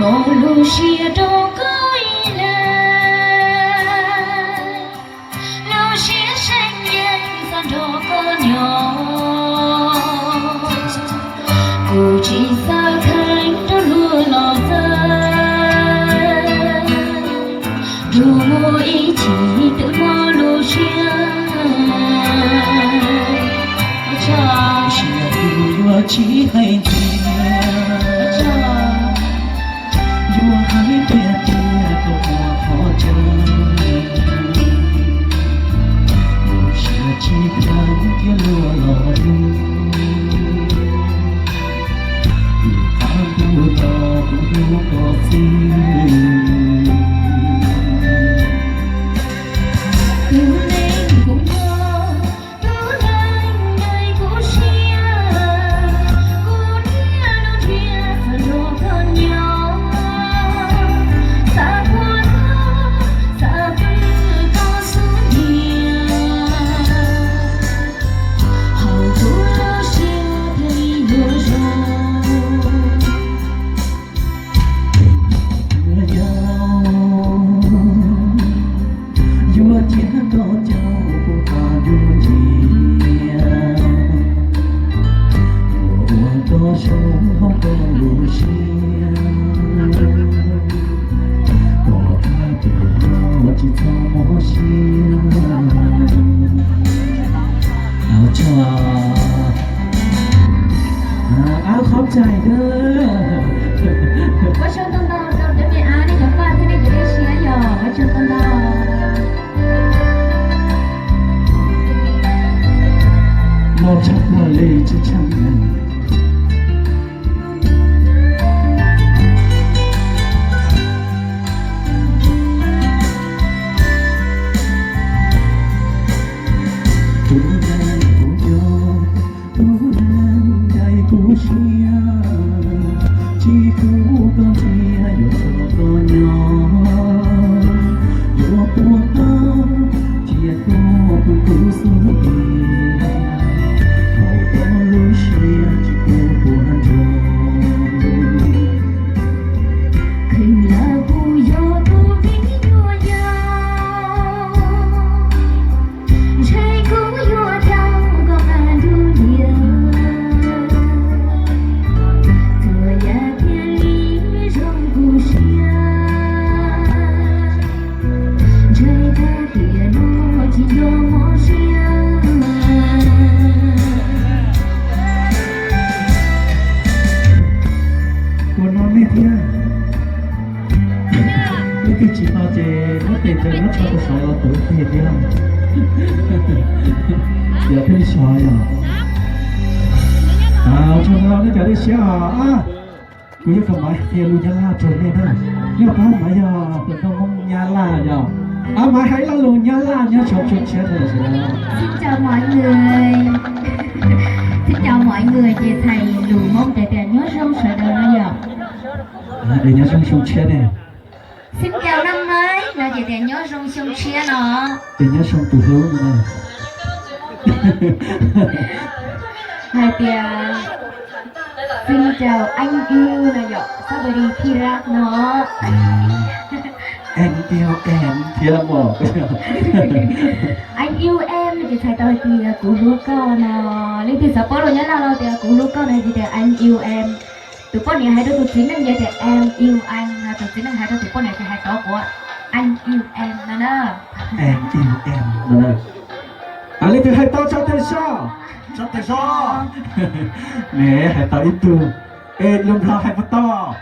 Lub siab rau koj ib leeg, lub siab seev yeej txog nrog koj nyob. Kuv tsis xav kheev rau luag los txawj, nrug muaj ib chim twb mob lub siab. Ua tsaug. Ua tsaug. Yuav hais tiag tiag tau ua qhov tseeb, lub siab tsis kheev thiab luag los lug, vim qab ntuj tos kuv hlub koj xwb. Tus neeg kuv nco, tus neeg daim kuv siab, kuv niaj hnub nrhiav txog nrog koj nyob. Xav puag thaum, xav pw koj xub ntiag, hauv kuv lub siab thiaj li yuav zoo. Yau, yuav cia koj caum kuv qab yuav cia, yuav ua koj zoo hauv koj lub siab, kom tag tus no tsis txhob mob siab. Ua tsaug. Av qhov tsaig na. Ua tsaug ntau ntau rau cov me ab, nej cov paj thiab nej cov dej siab yom, ua tsaug ntau ntau. Loj tshaj plaws li, tshaj tshaj. Tus neeg kuv nco, tus neeg daim kuv siab, tsis pub koj ntxias, yuav nrog koj nyob, yuav puag thaum thiab koj pw kuv xub ntiag, hauv koj lub siab tsis pub puag nrog. Kheev yam kuv yog tus viv ncuav yau, ntshe kuv yuav caum koj qab ntuj ntiag, txhua yam thiaj li zoo kuv siab, ntshe tag tiam no tsis nco mob siab. Ua no nej thiab. Leej twg tsis no ces muab tes caw nyob tsho rau saud los tuav tes thiab. Yog thiaj li sov yog. Ua tsaug ntau nej cov dej siab os. Kuv yuav kom Maiv qhia lus Nyab Laj rau nej na. Nej paub Maiv yog hluas nkauj Hmoob Nyab Laj yog. Av, Maiv hais ib lo lus Nyab Laj nyob saum tshooj tshiab rau sawv daws. Xin chào mọi người. Xin chào mọi người ces txhais lus Hmoob ces tias nyob zoo sawv daws no yog. Es nyob zoo xyoo tshiab ne. Xin chào năm mới no ces tias nyob zoo xyoo tshiab no. Es nyob zoo tus hlub no na. Hais tias xin chào anh yêu no yog สวัสดีที่รัก no. Em yêu em thiab mas. Anh yêu em no ces txhais tau hais tias kuv hlub koj no. Leej twg xav paub lus Nyab Laj los tias kuv hlub koj no ces tias anh yêu em. Tus poj niam hais rau tus txiv neej ces tias em yêu anh, tus txiv neej hais rau tus poj niam ces hais tod kuv anh yêu em no na. Em yêu em no na. Leej twg hais tau tso tes soj. Tso tes soj. Ne hais tau ib tug. Es lus Nplog hais puas tau?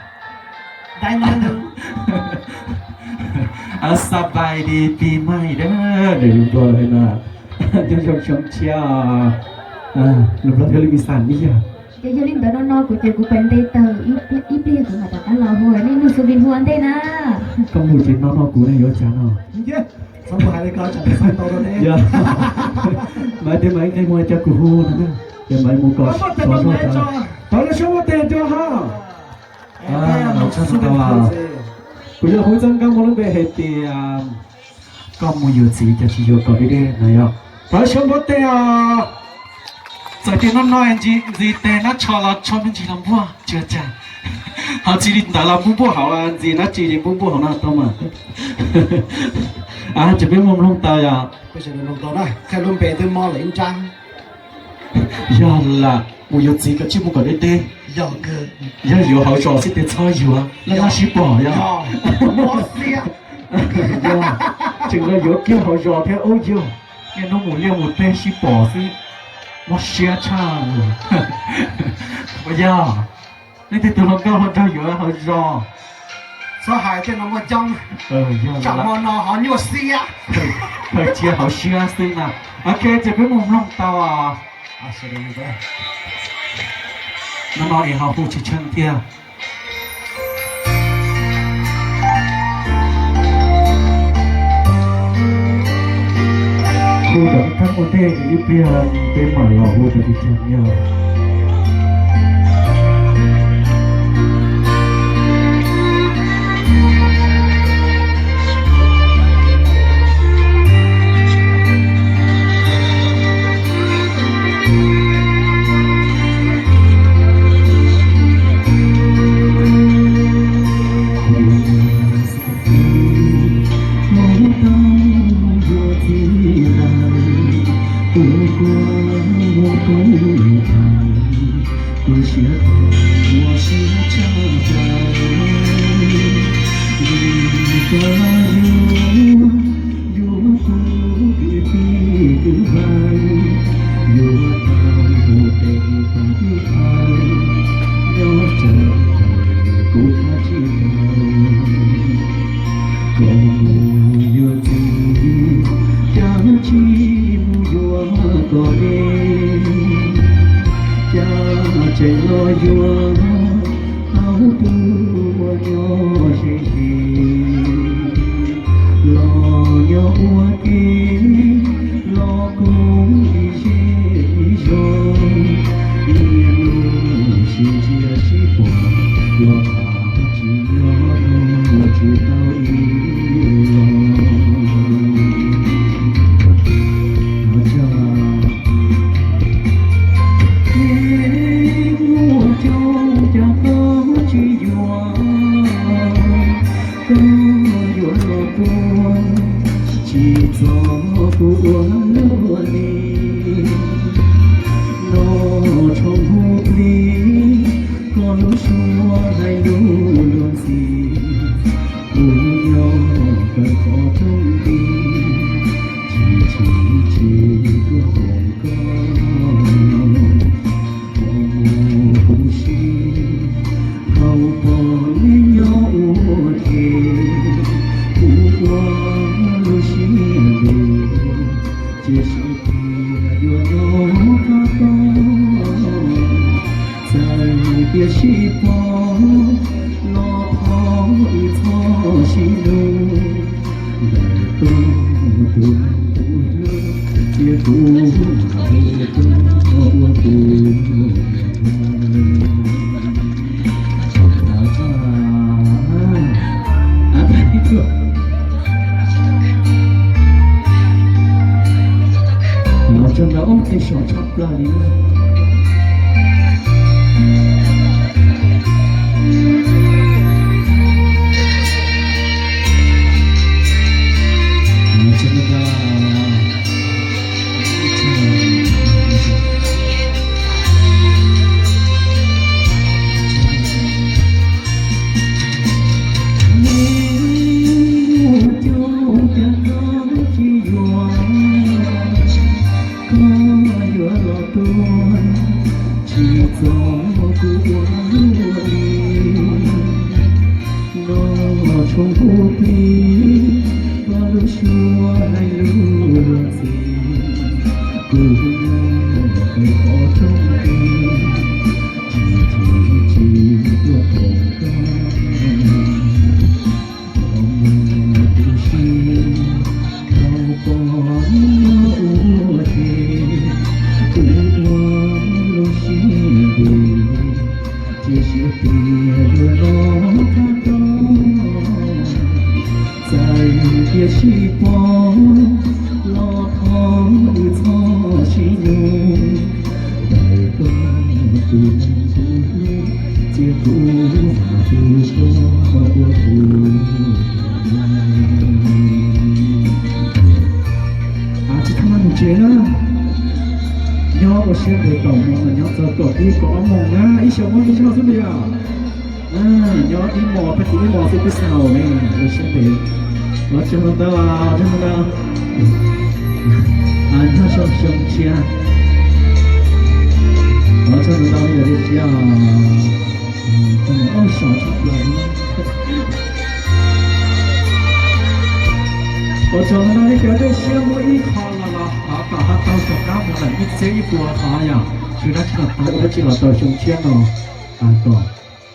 สบายดีปีใหม่ na. Lus Nplog hais no. Nyob zoo xyoo tshiab. Lus Nplog thiaj li mis xas ib yam. Ces yog li ntawd no no kuv ces kuv pais nte taws ib pliag kuv mam rov qab los hu nej mus xu li hu ua ntej na. Koj mus ces no no kuv ne yuav cas no. Yog, Maiv tias Maiv nqe mus cov kuv hu no na. Ces Maiv mus kom sov zog tas. Thov lub suab npuab tes rau hos. Kuv yog Huv Txoj Nkauj muaj lub npe hais tias koj mus yuav txiv cas tsis yuav kom deb deb no yog. Thov lub suab npuab tes os. Txawm tias no no ntxiv tes nab tsho los tsho me ntsis los npuaj tsis ua cas. Ho tsis li ntawd los npub npub hauv ntxiv na, tsis li npub npub hauv no tau mas. Ces peb mus mloog tau yog. Yog lam mus yuav txiv kom tsij mus kom deb deb. Yog yuav hauv zos xwb tes txhob yuav, laj laj sib pom yog. Tseem los yuav kiag hauv zos thiab ub yog, niaj hnub mus liaj mus teb sib pom xwb, mob siab tshaj. Ua yog, leej twg tus hluas nkauj hluas nraug yuav hauv zos, txhob hais tej no muaj coob, tsam hmo no ho nyuaj siab, khaws cia hauv siab xwb na. Ok, ces peb mus mloog tau. No no es ho hu tsis tsheej thiab. Hu rau thab ua ntej ib pliag peb mam los hu rau tib tsev yog. Tus kuv muaj kuv tham, kuv siab tham muaj siab tshaj plaws. Vim koj yuav, yuav kuv kwv tij kwv npawg, yuav tau mus tes tau kwv npawg, nyob tsam kuv thab tsis tau. Koj mus yuav txiv, cas tsis mus yuav koj es, cas tseem los yuav tau tus uas nyob ze ze, los nyob ua ke, los koom ib zej ib zos, niaj hnub sib ntsia sib pom, los tham tsis nyob no tsis tau ib los. Ua cas, ua cas koj tsis yuav, koj yuav los tuaj, tsis txog kuv ua luaj li. Noj tshoob hu plig, koj lub suab hais lus luag ntxhi, kuv nyob kawg qhov rooj nti, tsis tshim tsis tuaj koom koj. Koj mus kuv siab, thaum pom nej nyob ua ke, kuv ua lub siab lug, cia siab tias yuav nyob qab koj. Txawm tias sib pom los thov wb txhob sib hlub, ntawm koj tus neeg kuv hlub, cia kuv ua koj ua kuv. Tso nrau ub tej so tshaj plaws li. Koj yuav los tuaj, tsis txog kuv ua luaj li. Noj tshoob hu plig, koj lub suab hais lus luag ntxhi, kuv nyob kawg qhov rooj nti, tsis tshim tsis tuaj koom koj. Koj mus kuv siab, thaum pom neb nyob ua ke, kuv ua lub siab lug, cia siab tias yuav nyob qab koj. Txawm tias sib pom los thov wb txhob sib hlub, ntawm koj tus neeg kuv hlub, cia kuv Ces na, nyob ua siab ntev kaum moos los nyob txog kaum ib kaum ob moos na, ib xyoos muaj ib zaug xwb yom. Nyob ib hmos peb tiv ib hmos xwb twb xaus ne, ua siab ntev. Los tsaug ntau ntau, tsaug ntau ntau. Nyob xyoo xyoo tshiab, los tsaug ntau ntau li lawv siab os. Ua tsaug ntau ntau li cov dej siab muab ib qho los los hov kom ho tau xyoo qab mus lawm ib txhiab ib puas qhov yom. Tsis dab tsi los tau, ua dab tsi los tau xyoo tshiab no kom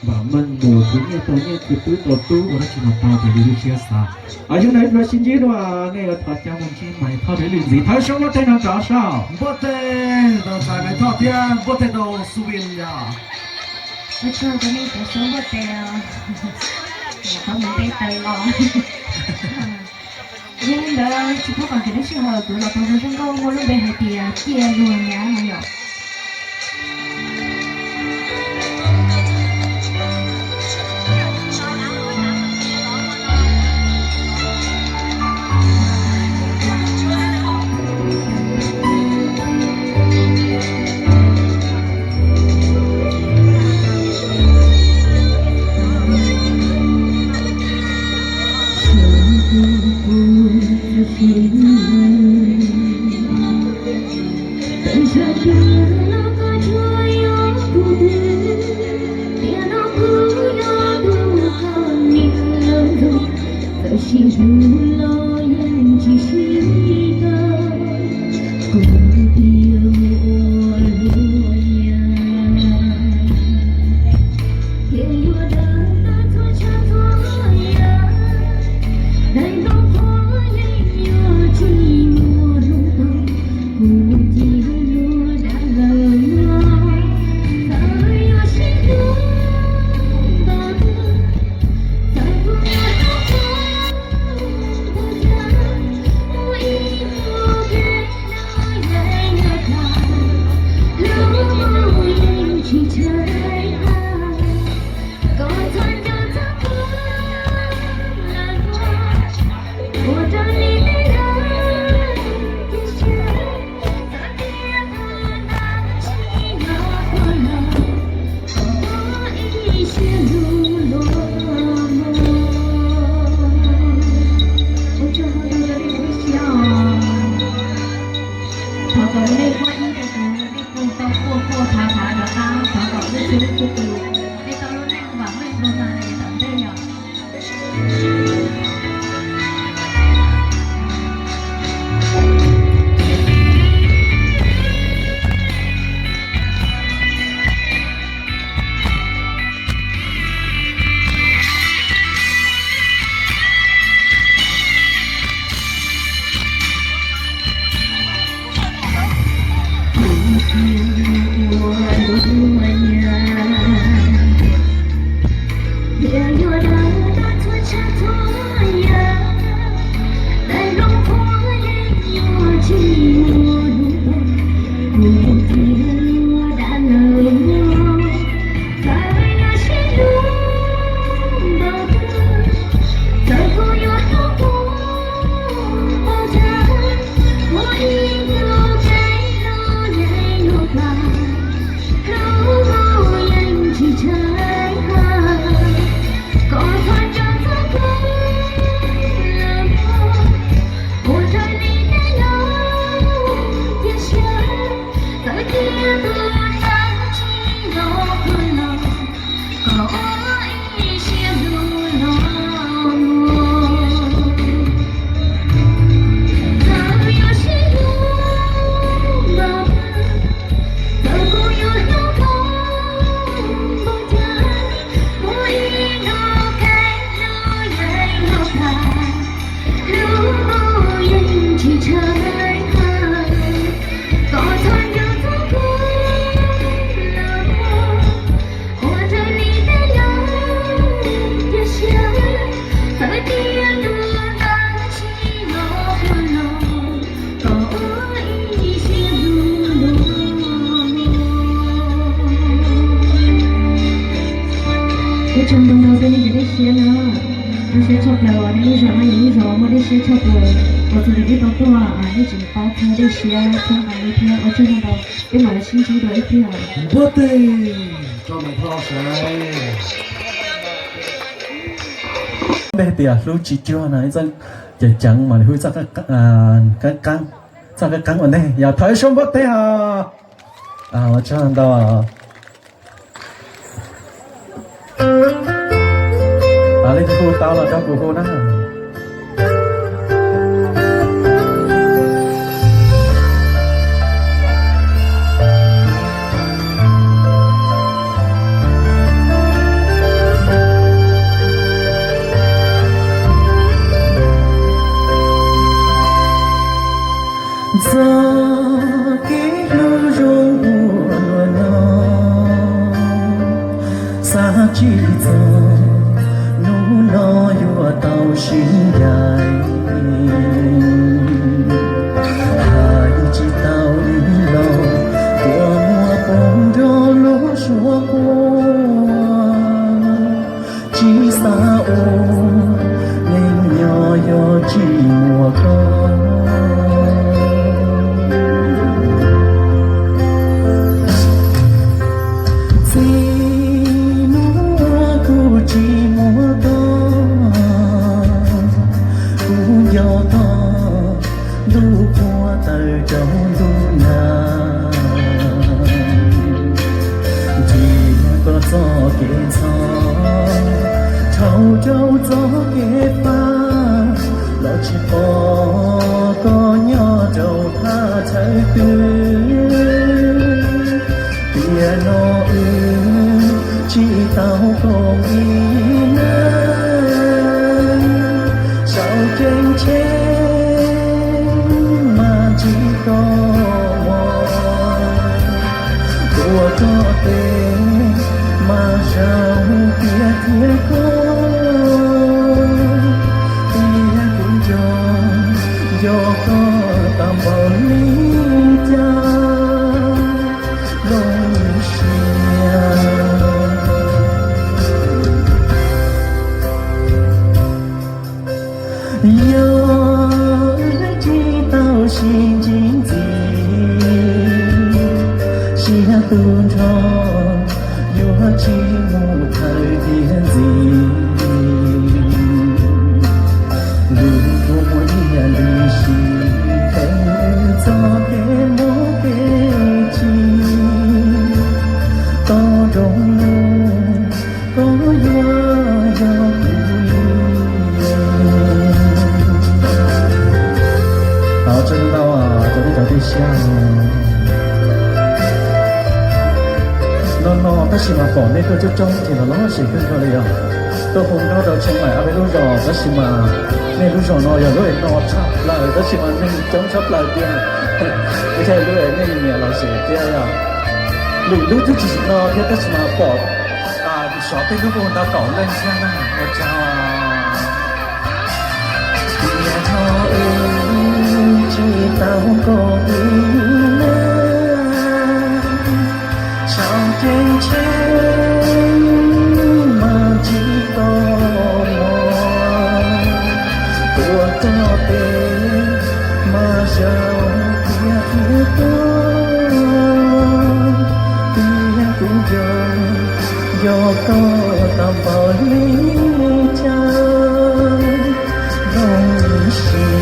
vam meej mus, khwv nyiaj tau nyiaj, khwv tub tau tub, ua dab tsi los tau raws li lub siab xav. Yog li ntawd sib ntsib dua, nej yuav thov caw mus ntsib Maiv Thoj thiab Lwm Ntxiv thawb suab npuaj teg no rov saib. Npuaj teg rau Maiv Thoj thiab npuaj teg rau Xu Vin yom. Ua tsaug rau nej cov suab npuaj teg os. Thaum mus nte taws los. Yog li ntawd tsis pub kom kev lub sij hawm, kuv los tau zoo zoo nkauj muaj lub npe hais tias Cia Luag Nyab no yom. Txawm sib hlub los yeej tsis sib tau, kuv tias mus ua luag yam, thiaj yuav dawb tag txhua tsav txhua yam. Daim npau qhuav yeej yuav tsis muaj hnub tag, kuv cia luag dab laug no. Txawm yuav sib hlub npaum twg, txawm puas muaj hnub tag, Txog li wb tau tuaj, nej tseem pab txhawb dej siab thiab nqa li thiab ua tsaug ntau, peb mam li sib ntsib dua ib pliag. Npuaj teg rau Maiv Thoj sawv. Peb hais tias hlub tsis cuag no, ib txoj ceev ceev mas hu txoj qeeb qeeb ua ntej, yog thov ib suab npuaj teg os. Ua tsaug ntau. Leej twg hu tau los rau kuv hu na. Txoj kev hlub zoo ua luaj no, xav tsis txog hnub no yuav tau sib ncaim. Hais tsis tau ib los, kua muag poob nrog lub suab quaj. Tsis xav ua neeg nyob yog tsis muaj koj. Txij hnub uas kuv tsis muaj koj, kuv nco toj ntuj qhua tawm rau ntuj nag. Ntsia koj txoj kev ntxhov, dhau rau txoj kev fab, los tsis pom koj nyob rau thaj chaw twg. Tiam no wb tsis tau koom ib nab, saum ceeb tsheej mas ntsib koj mog. Tuaj koj tes mas zaum tiag tiag koj, tiag kuv nco, nco koj tau npaum li cas zoo siab. Yog wb tsis tau sib ntsib ntxiv, siab tu nrho yuav tsis mus thawj tiam ntxiv. Lub kua muag niaj li sib teem txoj kev mob kev chim, toj nroog koj yuav yog kuv li. Ua tsaug ntau, cov nej cov tij siab no no, tab sis mas pom nej tuaj coob coob ces los loj siab kawg nkaus li os. Tuaj hu nkauj rau Tsheej Maim ob peb lub zos, tab sis mas nej lub zos no yog lub es no tshaj plaws, tab sis mas neeg coob tshaj plaws tiag. Ua cas lub es nej nyiam los siab thiab yog lwm lub twb tsis no thiab, tab sis mas pom xyov tej lub kuj tau kaum leej thiab na, ua tsaug. Tiam no wb tsis tau koom ib nab, saum ceeb tsheej mas ntsib koj mog. Tuaj koj tes mas zaum tiag tiag koj, tiag kuv nco, nco koj tau npaum li cas zoo siab.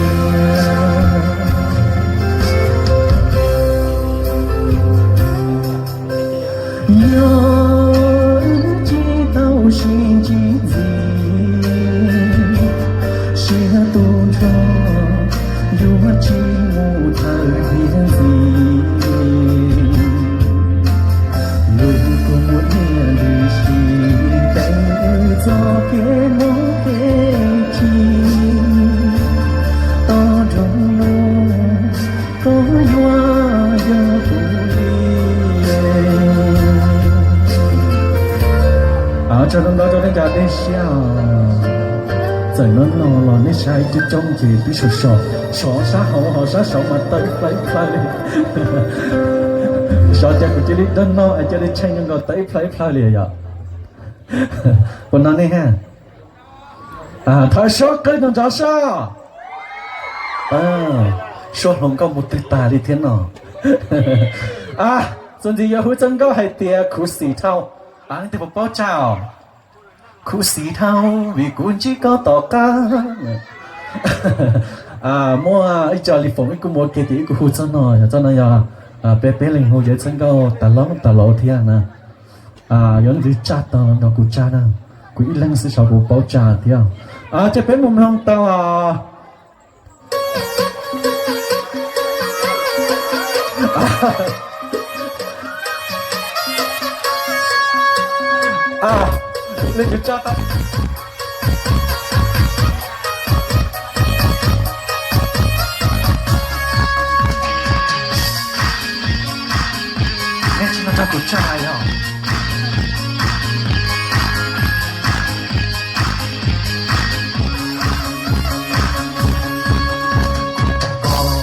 Yog wb tsis tau sib ntsib ntxiv, siab tu nrho yuav tsis mus thawj tiam ntxiv. Lub kua muag niaj li sib teem wb txoj kev mob kev chim, toj nroog koj yuav yog kuv li. Ua tsaug ntau rau nej cov tij siab os. Txawm no no los nej saib coob coob ces twb sov sov, sov sab hauv ho sab saud mas tawm ib plawg ib plawg li. Sov ces kuv cia li no no es cia li tsheej zoo nkaus tawm ib plawg ib plawg li yom. Puas no nej ha? Thov suab qw tus ntsov soj. Suab hluas nkauj mus twg tag li thiab no? Txuas ntxiv yuav hu txoj nkauj hais tias khuv xim dhau. Leej twg puas paub tsa os? Khuv xim dhau vim kuv ntsib koj tom qab. Muaj ib co li foom ib kuj muaj kiag tias ib kuj hu txoj no, yog txoj no yog peb peb leeg hu yog ib txoj nkauj tas loob tas laus thiab na. Yog leej twg tsa tau nrog kuv tsa na, kuv ib leeg xwb xyov kuv paub tsa thiab. Ces peb mus mloog tau. Nej tsis no rau kuv tsa yog.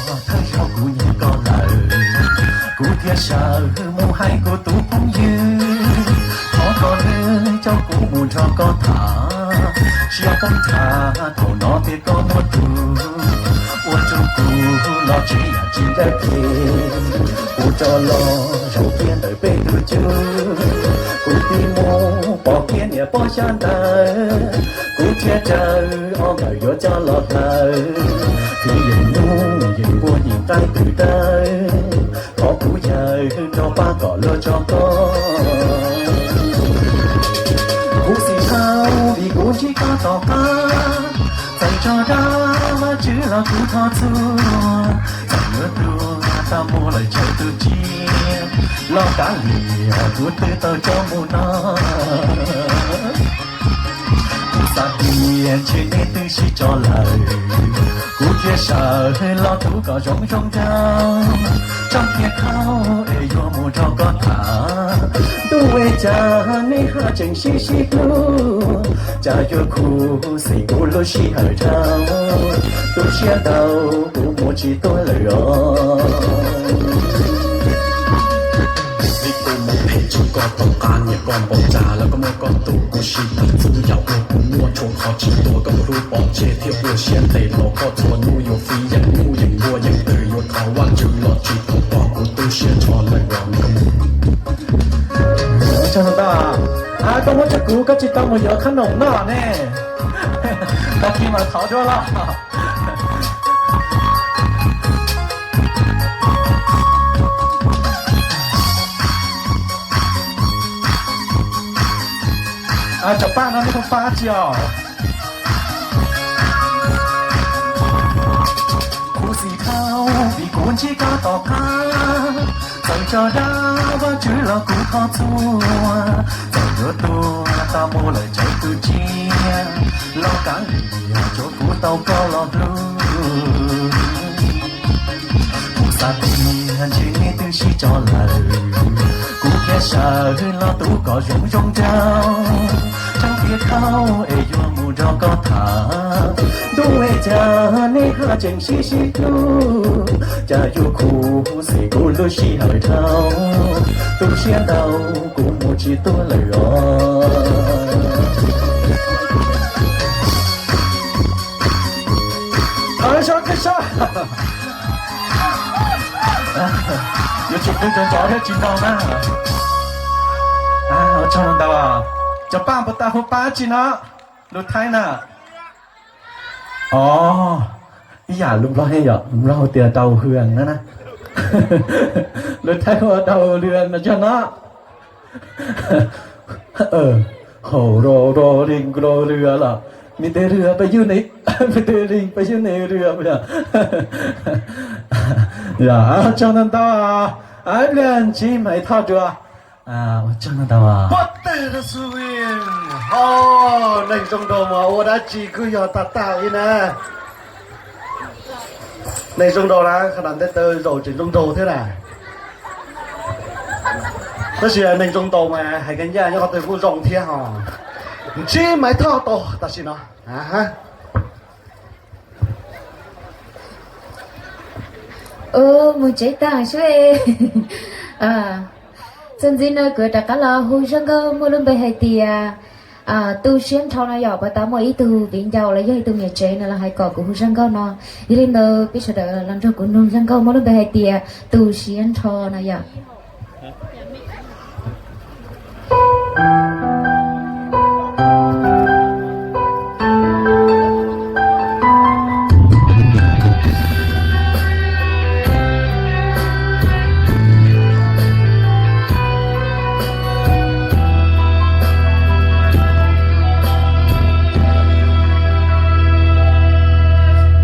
Koj thawj zaug kuv nyiam koj lawm, kuv thiaj sawv mus hais kuv tus phooj ywg, thov kom nws coj kuv mus nrog koj tham, tsis yog poob tham thaum no tias koj muaj tus, ua rau kuv los tsis yam tsis ncaj kev, kuv rov los zaum kiag ntawm peb tus cub, kuv tig mus pom kiag niam pog xya ntawd, kuv thiaj raws ob nkawm yuav coj los hlawv, thiab yeem nug yeem npuaj yeem qaij twm dawb, thov kuv yawg nrog pab kom luag tso koj. Khuv xim dhau vim kuv ntsib koj tom qab, txawm tso dag Vajtswv los kuv thov txhua, txawm yuav tuag tau mus lawm tsawv tus tsiaj, los kav liam kuv twb tau coj mus no. Kuv xav tias ntshe nej twb sib tso lawm, kuv thiaj sawv los tuav kom zoo zoo nraug, tso kiag khau es yuav mus nrog koj tham. Ntuj es cas nej haj tseem sib sib hlub, cas yuav khuv xim kuv lub sij hawm dhau, tu siab ntau kuv mus tsis tuag lawm os. Vim kuv mus phem tsis koj tom qab, nyiam koj npaum cas los koj muaj koj tus, kuv siv tag txhua yam uas kuv muaj, tshuav qhov tsis tuag koj hlub pov tseg thiab ua siab ntev los koj txhua hnub yuav fiv yeem nug yeem npuaj yeem twm, yuav thov Vajtswv los tsis tau koj, kuv tu siab tso lawm os. Koj muab tsa kuv koj tsis tau mus yuav qhab noom noj ne. Tag kis mam thov dua los. Cov paj no nej puas pab tsi os? Khuv xim dhau vim kuv ntsib koj tom qab, txawm tso dag Vajtswv los kuv thov txhua, txawm yuav tuag tau mus lawm tsawv tus tsiaj, los kav liam tsuav kuv tau koj los hlub. Kuv xav tias ntshe nej twb sib tso lawm, kuv thiaj sawv los tuav kom zoo zoo nraug, tso kiag khau es yuav mus nrog koj tham. Ntuj es cas nej haj tseem sib sib hlub, cas yuav khuv xim kuv lub sij hawm dhau, tu siab ntau kuv mus tsis tuag lawm os. Yuav tsum qw ntxov ntxov thiab tsis ntau na. Ua tsaug ntau. Cov paj puas tau hu pab tsi no? Lus Thaib na. Os, ib yam lus Nplog, yog lus Nplog hu tias đầu hàng na na. Lus Thaib hu đầu hàng no yog no. Hổ rồ rồ rinh rồ rừa lawm. Mì tơi rừa payune, mì tơi rinh payune rừa. Yog, tsaug ntau ntau. Ib pliag ntsib Maiv Thoj dua. Ua tsaug ntau ntau. Neeg zoo nraug mas ua dab tsi kuj yog tag tag li na. Neeg zoo nraug na, qhov no ntev tawv zaum tseem zoo nraug thiab na. Tab sis neeg zoo nraug mas hais kag ncaj nyob qhov twg kuj zoo thiab ho. Ntsib Maiv Thoj tau tam sim no. Mus tsev tag sub. Txuas ntxiv no kuv rov qab los hu zaj nkauj muaj lub npe hais tias Tu siab nrho no yom, puas tau muaj ib tug viv ncaus los yog ib tug niam tsev no los hais kom kuv hu zaj nkauj no. Yog li ntawd peb sawv daws los nrog kuv mloog zaj nkauj muaj lub npe hais tias Tu siab nrho no yom.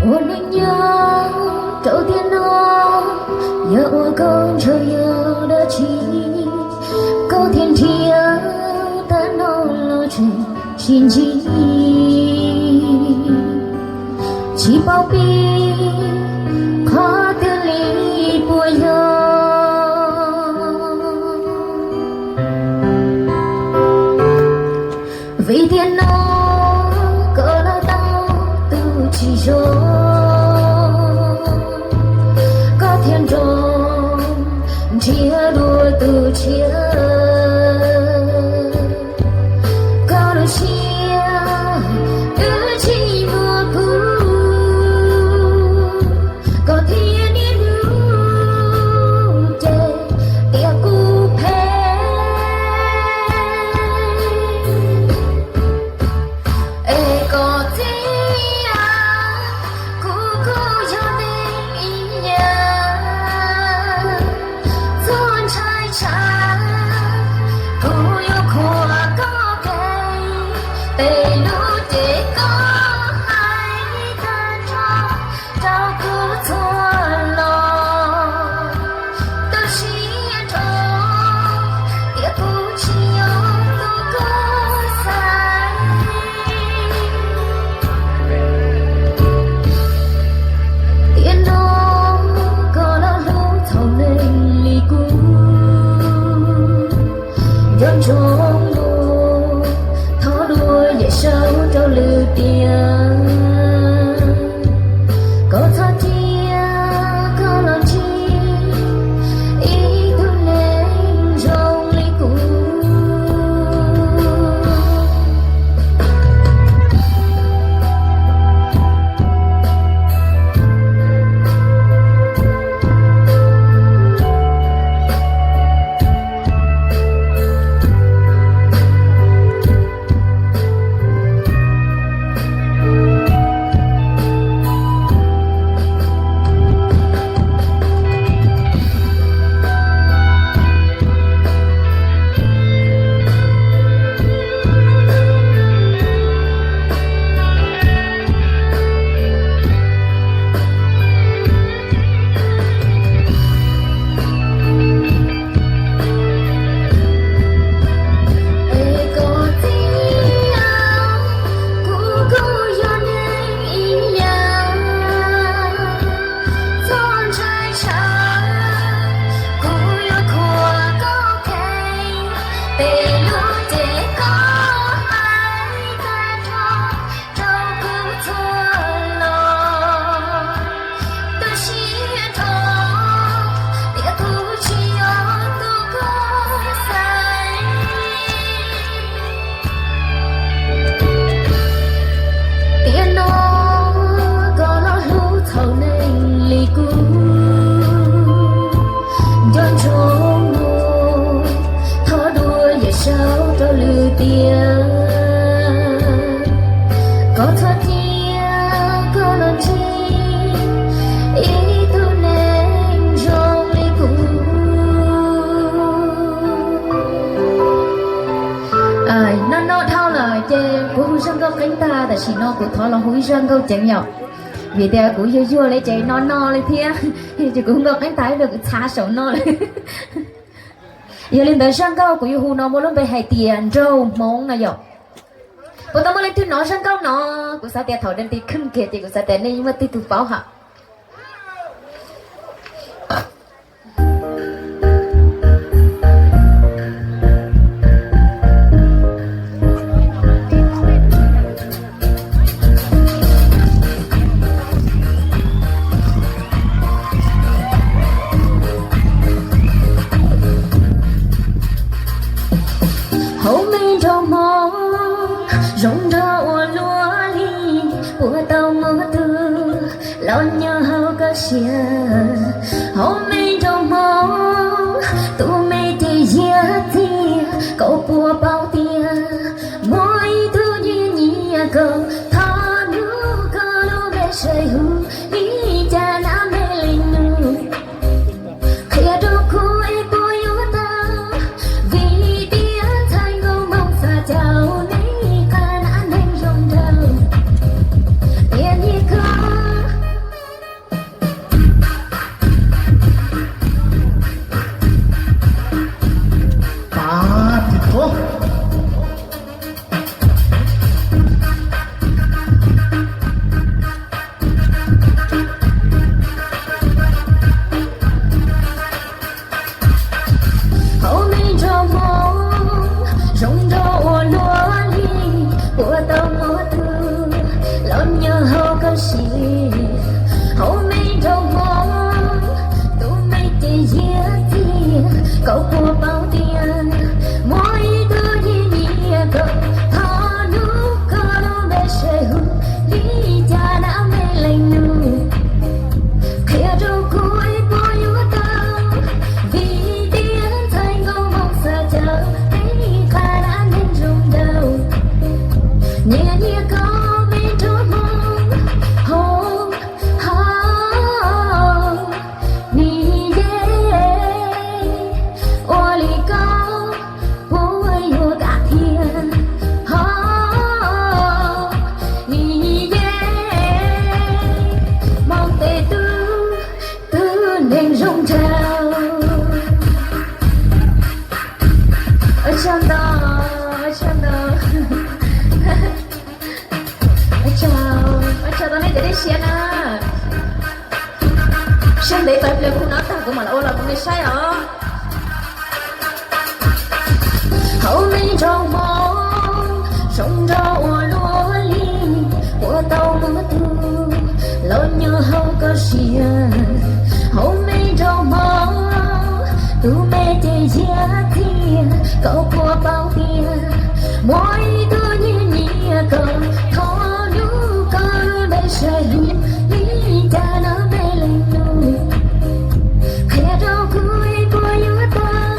Ua neej nyob rau tiam no, yog ua koj ntshaw yog dab tsi, koj thiaj nrhiav tag no los tseem tsis ntsib. Tsis paub pib qhov twg li puas yog, vim tiam no koj los tau tus tsis zoo, koj thiaj nrog nrhiav dua tus tshiab. Koj lub siab twb tsis muaj kuv, koj thiaj niaj hnub cem tias kuv phem. Es koj txiv, kuv kuj yog neeg ib yam, txhob ntshai tsam, kuv yuav khuam koj kev. Tej lus ces koj hais tag nrho rau kuv txhua lo, tu siab nrho tias kuv tsis yog tus koj xaiv. Tiam no koj los hlub txhaum neeg li kuv, nco ntsoov mus thov dua yawm saub rau lwm tiam. Koj txhob cia koj los ntsib ib tug neeg zoo li kuv. Es koj txiv, kuv kuj yog neeg ib yam, txhob ntshai tsam, kuv yuav khuam koj kev. Tej lus ces koj hais tag nrho rau kuv txhua lo, tu siab nrho tias kuv tsis yog tus koj xaiv. Tiam no koj los hlub txhaum neeg li kuv, nco ntsoov mus thov dua yawm saub rau lwm tiam. Koj txhob cia koj los ntsib ib tug neeg zoo li kuv. Noj noj dhau lawm ces kuv hu zaj nkauj qeeb tag, tam sim no kuv thov los hu ib zaj nkauj ceev yom. Vim tias kuv yuag yuag li ces no no li thiab, ces kuv hu nkauj qeeb tag ib pliag kuv txhav saum no lawm. Yog li ntawd zaj nkauj kuv yuav hu no muaj lub npe hais tias Nraug Hmoov no yom. Puas tau muaj leej twg hnov zaj nkauj no? Kuv xav tias thaum dab nti khwj kiag ces kuv xav tias nej yeej muaj tej tug paub hab. Hauv me nraug hmoob Sia hauv me nroog Hmoob, tus me ces yaj txiag, koj puas paub tias muaj ib tug nyiam nyiam koj, thov nug koj lub npe saib hu li cas na me leej nus. Qhia rau kuv es puas yuav tau, vim tias txhais nkaus moo xav caum nej qab na neeg zoo nraug. Niam nyiam koj. Hauv me nroog Hmoob zoo nraug ua luaj li, puas tau muaj tus los nyob hauv koj siab. Hauv me nroog Hmoob, tus me ces yaj txiag, koj puas paub tias muaj ib tug nyiam nyiam koj, thov nug koj lub npe saib hu li cas na me leej nus. Qhia rau kuv es puas yuav tau, vim tias txhais nkaus moo xav caum nej qab na neeg zoo nraug. Niam nyiam koj me nroog Hmoob, ho, ho, mi ye, ua li koj puas yuav kam thiab, ho, mi ye, Hmoob tej tub, tub neeg zoo nraug. Ua tsaug ntau, ua tsaug ntau. Ua tsaug, ua tsaug rau nej cov dej siab na. Siab ntev tau ib pliag kuv hnov tag kuv mam los ua los rau nej saib os. Hauv me nroog Hmoob zoo nraug ua luaj li, puas tau muaj tus los nyob hauv koj siab. Hauv me nroog Hmoob, tus me ces yaj txiag, koj puas paub tias muaj ib tug nyiam nyiam koj, thov nug koj lub npe saib hu li cas na me leej nus. Qhia rau kuv es puas yuav tau,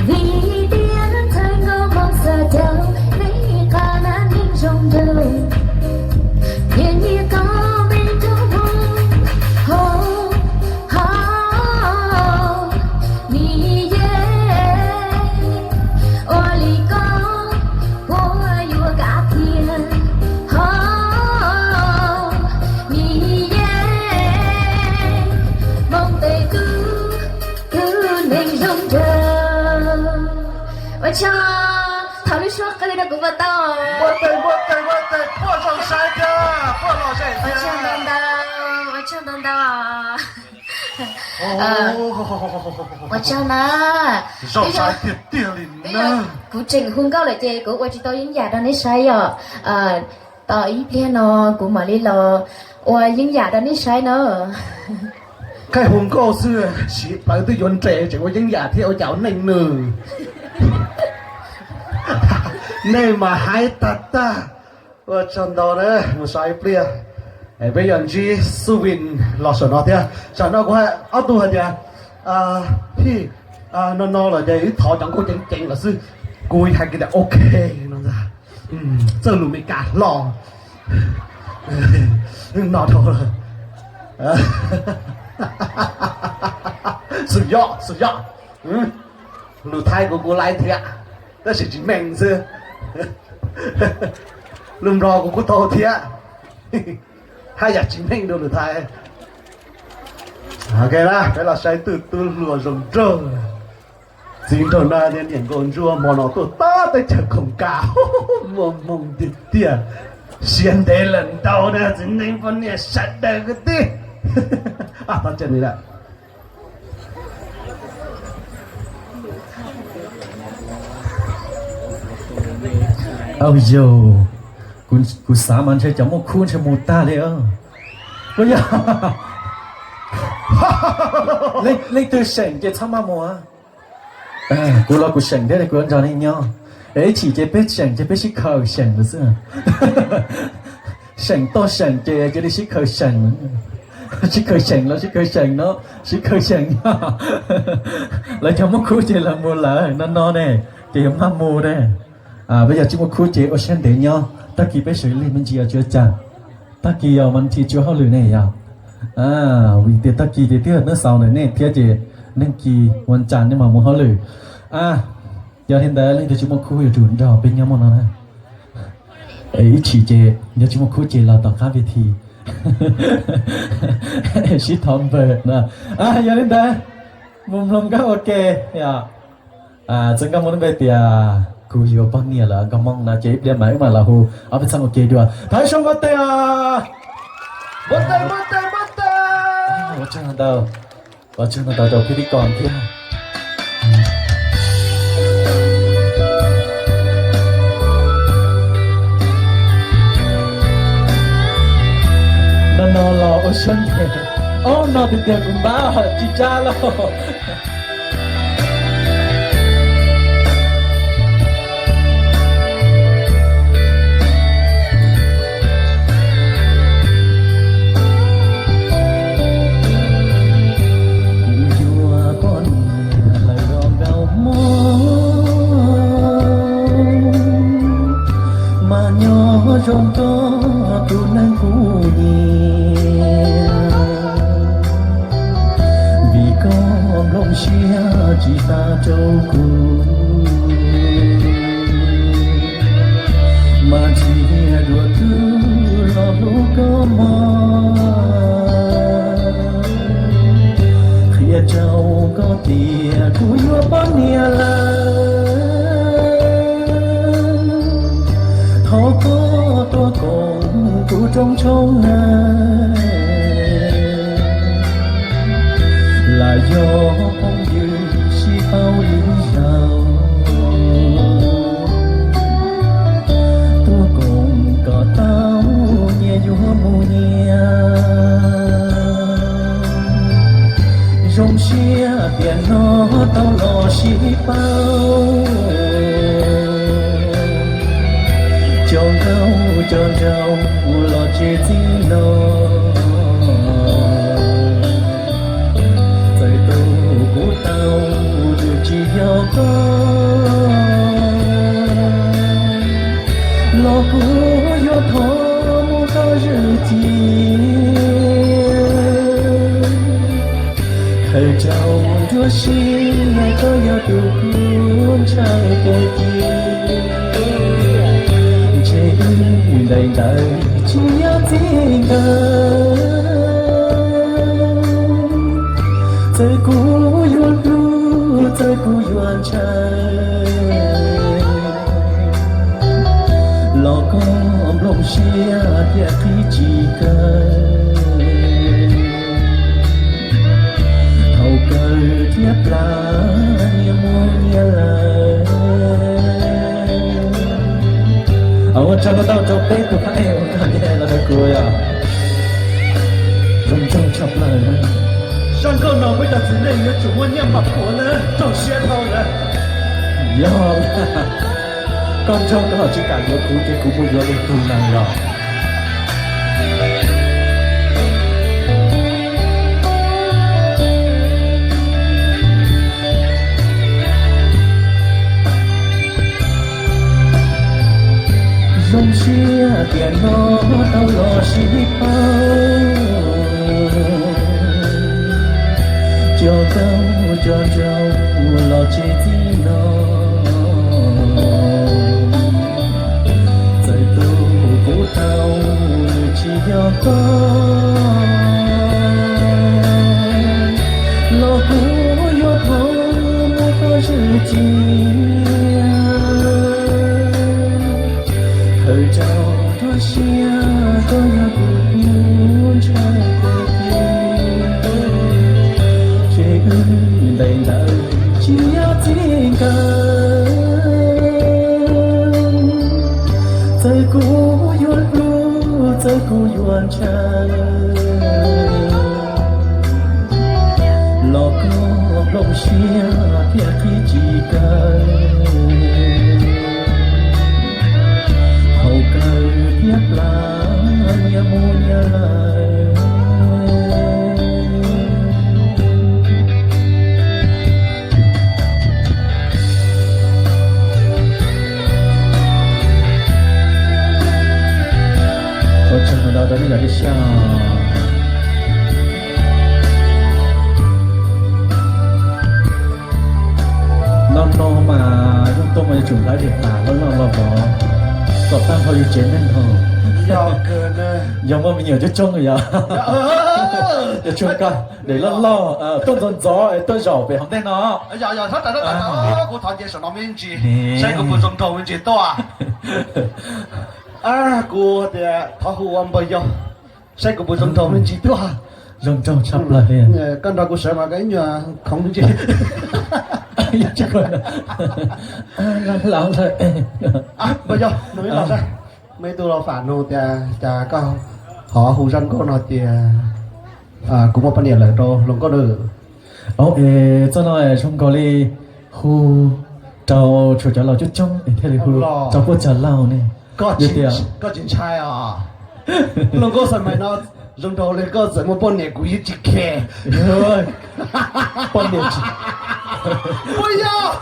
vim tias txhais nkaus moo xav caum nej qab na neeg zoo nraug. Niam nyiam koj me nroog Hmoob, ho, ho, mi ye, ua li koj puas yuav kam thiab, ho, mi ye, Hmoob tej tub, tub neeg zoo nraug. Ua tsaug, thov lub suab qw rau kuv puas tau? Npuaj tes, npuaj tes, npuaj tes, puaj zoo saib tiag, puaj los saib tiag. Ua tsaug ntau ntau, ua tsaug ntau ntau. Ua tsaug na. Zoo saib tiag tiag li na. Kuv tseem hu nkauj lawm ces kuv ua tsis tau yeeb yam rau nej saib yom. Tos ib pliag no kuv mam li los ua yeeb yam rau nej saib na. Qhov hu nkauj xwb, siv plawv twb yuav nres tseem ua yeeb yam thiab, ua cas ua neej nws. Nej mas haib tag tag. Ua tsaug ntau na, mus so ib pliag. Peb yuav ntsib Xub Vin los saum no thiab. Saum no kuv hais ob tug hais tias, Hib, no no lawm ces wb thov cov nkauj ceev ceev lawm xwb. Kuv hais kiag tias ok no ntag. Txawj lus Meskas hlo. No dhau lawm. Xwm yom, xwm yom. Lus Thaib kuv kuv laib thiab, tab sis tsis meej xwb. Lus Nplog kuv kuj tau thiab, haj yam tsis meej dua lus Thaib. Ok na, peb los saib tus tub hluas zoo nraug, txiv nraug na, niam nkaus ntsuab hmo no tuaj tag teb chaws Khoom Kas, muaj hmoo tiag tiag. Siab ntev lawm ntau na txiv neej poj niam sawv daws kwv tij. Thov txim lawm. Au yog, kuv xav mas ntshe cov muaj khub ntshe mus tag li. Leej twg seem ces txhob maj mus. Kuv los kuv seem thiab kuv yuav nrog nej nyob. Es ib chim ces peb seem ces peb sib khaws seem lawm xwb. Seem toj seem ces cia li sib khaws seem. Sib khaws seem los sib khaws seem no, sib khaws seem. Lawv cov muaj khub ces lawv mus lawm no no ne, ces yuav maj mus ne. Peb yog tsis muaj khub ces ua siab ntev nyob, tag kis peb sawv lig me ntsis os tsis ua cas. Tag kis yog mas nthi tsis ua hauj lwm ne yog. Vim tias tag kis ces twb yog hnub xaus ntawm nej thiab ces neeg kis ua cas nej mam mus hauj lwm. Yog li ntawd leej twg tsis muaj khub yuav tsum nrog peb nyob muaj no na. Ib chim ces yog tsis muaj khub ces los tom qab ves thi sib thov npawg no. Yog li ntawd mus mloog nkauj ua ke. Txawm nkauj Hmoob lub npe tias kuv yuav poj niam lawm nkauj Hmoob no ces ib pliag mas wb mam los hu ob peb txheej ua ke dua. Thov ib suab npau taws os. Npau taws, npau taws, npau taws. Ua tsaug ntau, ua tsaug ntau rau phib tib kos thiab. No no los ua siab ntev, ob no tiag tiag kuv npab tsis tsab lauj. Kuv yuav poj niam lawm los nkauj Hmoob, mas nyob zoo koj tus neeg kuv nyiam. Vim koj nplooj siab tsis tas rau kuv, mas nrhiav dua twg los hlub koj mog. Qhia rau koj tias kuv yuav poj niam lawm, thov koj tuaj koom kuv rooj tshoob na. Lam yog phooj ywg sib paub ib zaug, tuaj koom kom tau nyias yuav mus nyias. Zoo siab tias hnub no tau los sib paub, cov nkauj cov nraug los tsis txij no. Txawm tus kuv tau nws tsis yog koj, los kuv yuav thov mus koj zwm cia. Khaws rau nruab siab koj yog tus kuv ntshai kawg kiag. Ntshe wb ntaim ntawd tsis yog txij nkawm. Txawm kuv yuav hlub, txawm kuv yuav ntshai, los koj nplooj siab thiaj qhib tsis kaw. Thaum kawg thiab plam nyias mus nyias lawm. Ua tsaug ntau rau peb tus phab ej ua koj nce los rau kuv yog zoo nraug tshaj plaws. Zaj nkauj no peb cov txiv neej yuav tsum muaj nyiaj npam puav na, raug siab dhau lawm. Yog koj nraug koj ho tsis kam yuav kuv ces kuv mus yuav lwm tus na yog. Zoo siab tias hnub no tau los sib paub, cov nkauj cov nraug los tsis txij no. Txawm tus kuv tau nws tsis yog koj, los kuv yuav thov mus koj zwm cia. Khaws rau nruab siab koj yog tus kuv ntshai kawg kiag. Ntshe wb ntaim ntawd tsis yog txij nkawm. Txawm kuv yuav hlub, txawm kuv yuav ntshai, los koj nplooj siab thiaj qhib tsis kaw. Thaum kawg thiab plam nyias mus nyias lawm. Niam tas loj loj los vov, kom tag nrho yus tsev neeg ho. Yog muaj me nyuam coob coob yog, yog tsuag koj daim loj loj, tuaj ntxov ntxov es tuaj zaum pem hauv ntej no. Kuv thov nce saum no me ntsis, saib kuv puas zoo nraug me ntsis tuaj. Kuv tias thov hu ua npawg yau, saib kuv puas zoo nraug me ntsis tuaj. Zoo nraug tshaj plaws li. Koj nrog kuv sawv mas koj ib nyuag khoov me ntsis. Npawg yau, nug ib los saib, muaj ib tug los fam nug tias cas koj ho hu zaj nkauj no tias kuv muaj poj niam lawm rau hluas nkauj na. Au, es txoj no zoo nkaus li hu rau tshuav cov laus coob coob es thiaj li hu rau puab cov laus ne. Koj tsis ntshai os? Hluas nkauj xav mais no zoo nraug li koj txawm muaj poj niam kuv yeej tsis khe. Poj niam tsis, puas yog?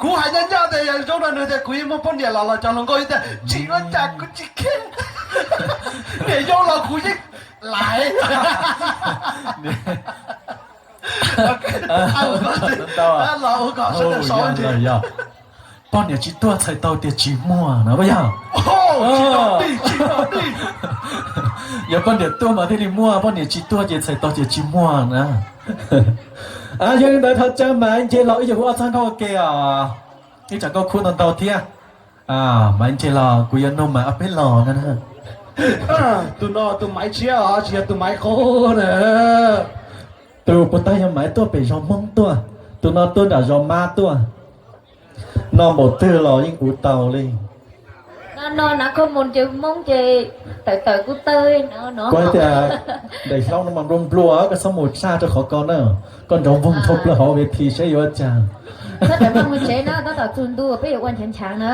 Kuv hais ncaj ncaj tias yog zoo rau nws tias kuv yeej muaj poj niam los los cov hluas nkauj yeej tias tsis ua cas kuv tsis khe. Niam yau los kuv yeej laiv. Poj niam tsis tuaj txhais tau tias tsis muaj no puas yog? Yog poj niam tuaj mas thiaj li muaj, poj niam tsis tuaj ces txhais tau tias tsis muaj na. Yog li ntawd thov caw Maiv Nce los wb yuav hu ob txoj nkauj ua ke os. Ib tsam nkauj khub ntau ntau thiab. Maiv Nce los kuv yuav nug Maiv ob peb los no. Tus no tus Maiv tshiab os, tsis yog tus Maiv qub na. Tus puas tag yog Maiv tuaj pem zos Hmoob tuaj, tus no tuaj nram zos Mab tuaj. No npaum twg los yeej ua tau li. No no nav kho mus ces Hmoob ces tawm tawm kuj tawg no no. Kuv hais tias daim hlau no mas nplua nplua, koj txhob mus tshaj rau qhov ko na. Koj nrov voog dhau plaws hauv ves thi saib yuav cas. Koj tawm mus tsev na, tab tom txug ntu peb yuav ua nchav nchav na.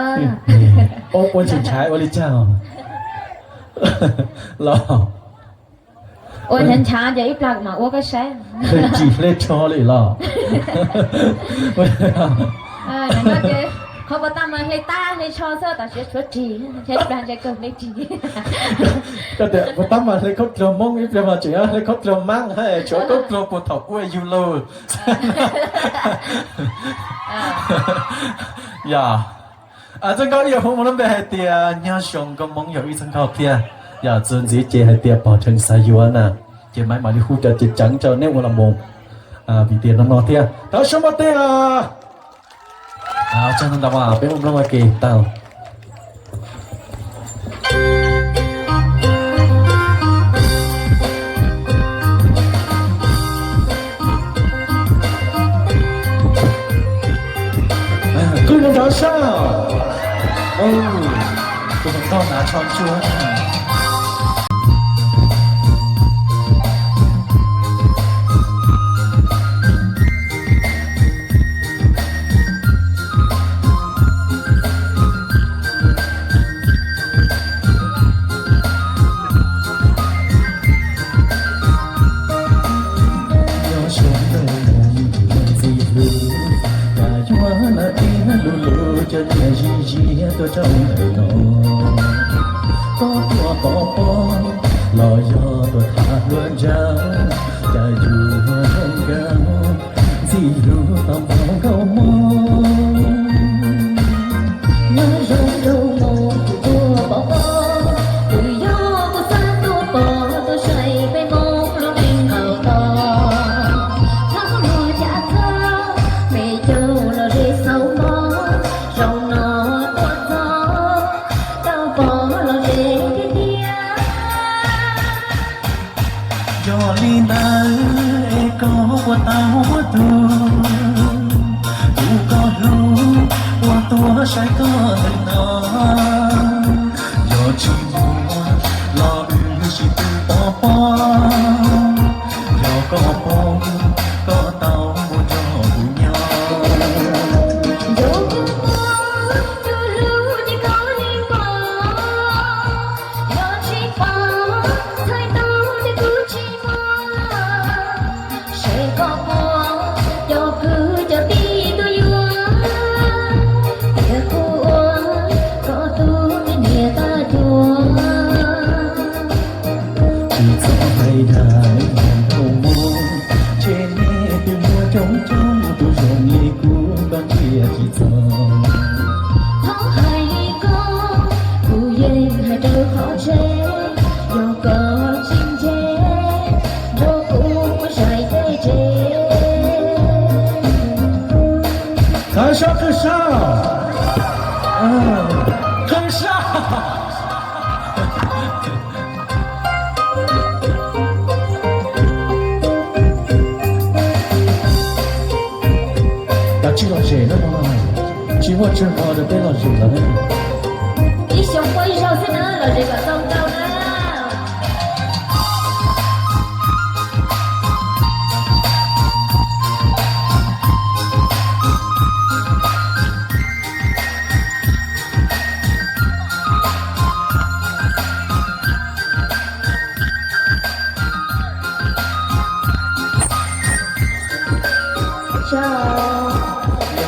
Ua nchav nchav ua li cas los? Ua nchav nchav ces ib plag mam ua koj saib. Hle ris hle tsho li los? Qhov puas tag mas hle tab hle tsho xwb, tam sim tshuav ris, hle plag ntshe kawg hle ris. Koj tias puas tab mas hle khaub dluag Hmoob, ib pliag mas tseem hle khaub dluag Mab, tshuav khaub dluag puag thaum ua yug lauj. Yog, txoj nkauj ib yam hu mus lub npe hais tias nyob zoo nkauj Hmoob yog ib txoj nkauj thiab. Yog txuas ntxiv ces hais tias pog Rheev xav yuav na, ces Maiv mam li hu cov ceev ceev rau neb ua los mus. Vim tias no no thiab, thov suab npaj teb os. Tsaug ntau ntau, peb muaj mloog ua ke tau. Kuj zoo nraug sab, kuv mus tau hnav tsho ntsuab. Nyob zoo ntawm mus ntxim hlub, cas yuav lawm tiag lub lub cov nyiaj zij ziab tuaj rau ntawm no. Koj tuaj pov pob los yog tuaj tham hluas nraug, cas yus zoo nkauj ntxim hlub tau npaum nkauj Hmoob. Nyob zoo rau mus kuv tuaj pov pob, kuv yog kuv xav tuaj pov tuaj saib peb Hmoob lub neej nqaus tos. Txhob muaj cav txhob, peb caug los ze xauv mob, zaum no tuaj txog tau pov los ze tiag tiag. Yog li ntawd es koj puas tau muaj tus, tus koj hlub, puas tuaj saib koj ntawm no? Yog tsis muaj los wb sib tw pov pob, yog koj poob, koj tau mus nrog kuv nyob. Yog koj poob, tus hlub ces koj yeej poob, yog tsis poob, txhais tau tias kuv tsis muaj. Seb koj puas coj kwv cov tij tuaj yuav, tias kuv ua koj tus me niam tab cuam. Tsis txhob hais dag mus, ntshe neb Qhwv sab, qhwv sab, qhwv sab. Kav tsij lom zem na, tsis muaj tsawg hmo rau peb lom zem lawm. Ib xyoos muaj ib zaug xwb na, lom zem kom tau ntau na.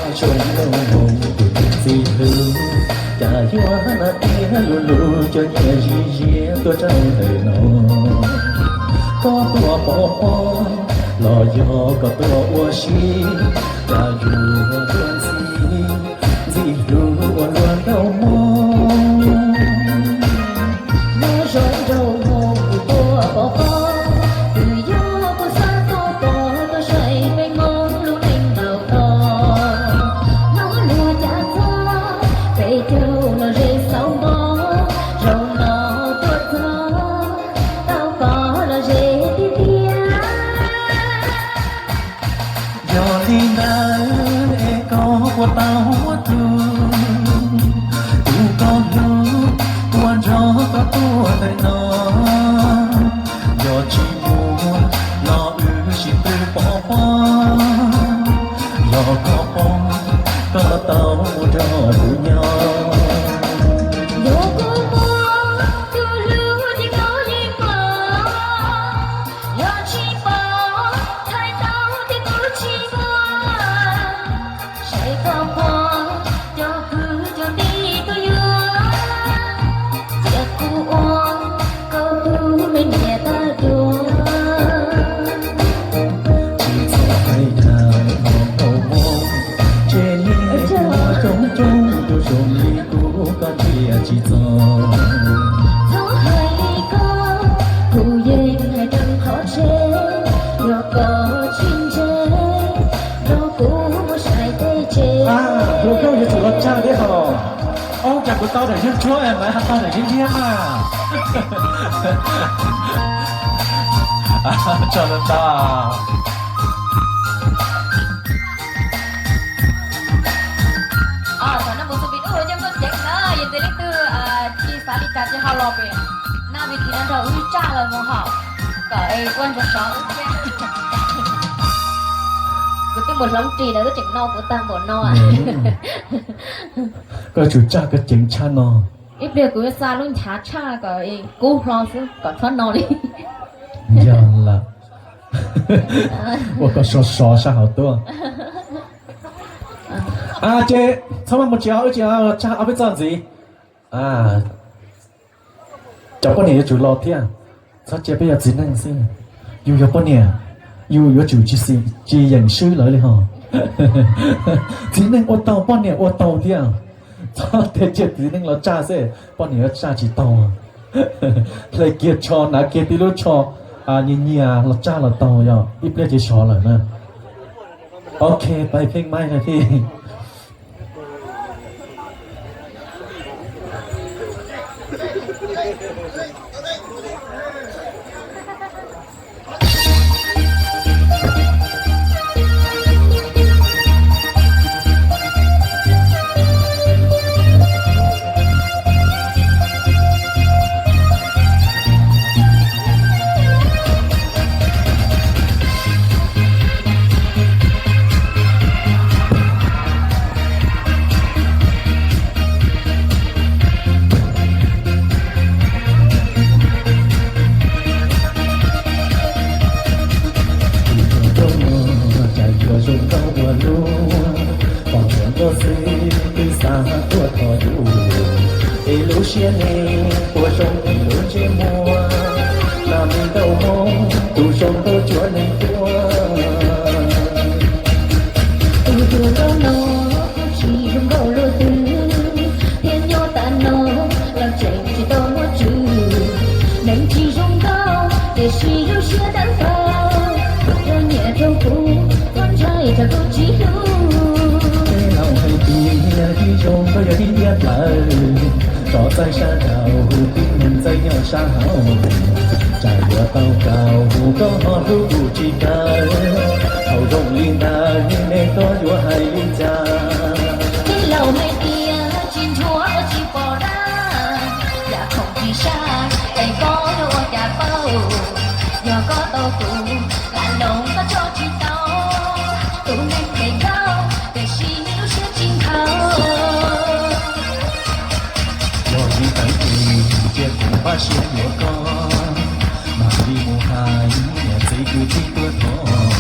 Yog tsuas ib lub hmoov kuv tus txiv hlub, cas yuav hnav tiag lub lub cov nyiaj zim ziab tuaj rau ntawm no. Koj tuaj pov pob los yog koj tuaj ua si, cas yuav luag ntxhi ntxim hlub ua luag nrog mog. Nyob zoo nraug hmoob kuv tuaj pov pob, twb yog kuv xav tuaj pov tuaj saib peb Hmoob lub neej ntau tos. Hnov luag cav txog peb caug los ze xauv npov, zaum no tuaj txog tau pov los ze tiag tiag. Yog li ntawd es koj puas tau muab tus, tus koj hlub ua nrog koj tuaj ntawm no? Yog tsis muaj los wb sib tw pov pob, yog koj pom koj tau mus nrog kuv nyob. Yog kuv muaj tus hlub ces koj yeej pom, yog tsis pom thaij tau tias kuv tsis muaj. Saib koj pom cov kwv cov tij tuaj yuav, cia kuv ua koj tus me niam tag dua. Tsis txhob hais dhau los tau mog, tseg niag coob coob tus zoo li kuv koj cia tsis txog. Txhob hais li ko, kuv yeej hais rau qhov tseeb, yog koj tsis ntseeg, nrog kuv mus saib tej tsev. Hluas nkauj yuav tsum los tsa thiab hos. Ob, cas kuv tau daim yeeb ntsuab es lawv ho tau daim yeeb liab mas. Tso lawv tau. Thaum no mus xu pis ub coj nkauj ceev na, yog tias leej twg tsis xav li cas ces ho los pem na, vim thaum no nrog wb tsaj los mus hos, kom ua nrog sov wb thiab. Kuv twb mus hloov ris lawm twb tseem no kuv tag npaum no. Koj tsum tsaj koj ceev tshaj no. Ib pliag kuv yuav xa lub nchav tshaj kom kub hlo xwb kom txhob no li. Yog lawm. Ua koj sov sov sab hauv tuaj. Ces txhob maj mus tsis, wb tsis tsaj ob peb txoj ntxiv. Cov poj niam yuav tsum los thiab, txhob cia peb yog txiv neej xwb. Yus yog poj niam, yus yuav tsum tsis yeem swb lawv li hos. Txiv neej ua tau, poj niam ua tau thiab. Txhob tias cia txiv neej los tsaj xwb poj niam yuav tsaj tsis tau. Hle kiag tsho, hnav kiag tib lub tsho nyias nyias los tsaj los tau, yog ib pliag ces sov lawm na. Ok, pais pheej maib na thiab. Cas yuav zoo nkauj ua luaj, pom ntsuav nkauj xwb twb xav tuaj thov yus. Es lub siab nej puas zoo li lub ntsej muag, mas me nkauj Hmoob tus zoo nkauj cuav neeg tuaj. Tus hluas nkauj no tsis zoo nkauj luaj twg, thiab nyob tas no los tseem tsis tau muaj tswv. Neeg tsis zoo nkauj tiam sis zoo siab dawb paug, rau nyiam rau Tej laus hais tias tib zoo koj yog tib diav plawv, tso txaij sab nraud tib neeg txaij nyob sab hauv. Tsam yuav tau kawg koj ho hlub kuv tsis kawg, thaum zoo li ntawd nej koj yuav hais li cas? Tej laus hais tias tsis ntshua koj tsis pom dab, yam khoom tsis sab es koj yuav ua cas paub? Yog koj tau tus lam loos koj tso tsis tau, tus neeg phem nkauj tiam sis lub siab tsis nkhaus. Yog li ntawd ces cia kuv npaj siab yuav koj, mam li mus hais niam txiv kwv tij tuaj thov,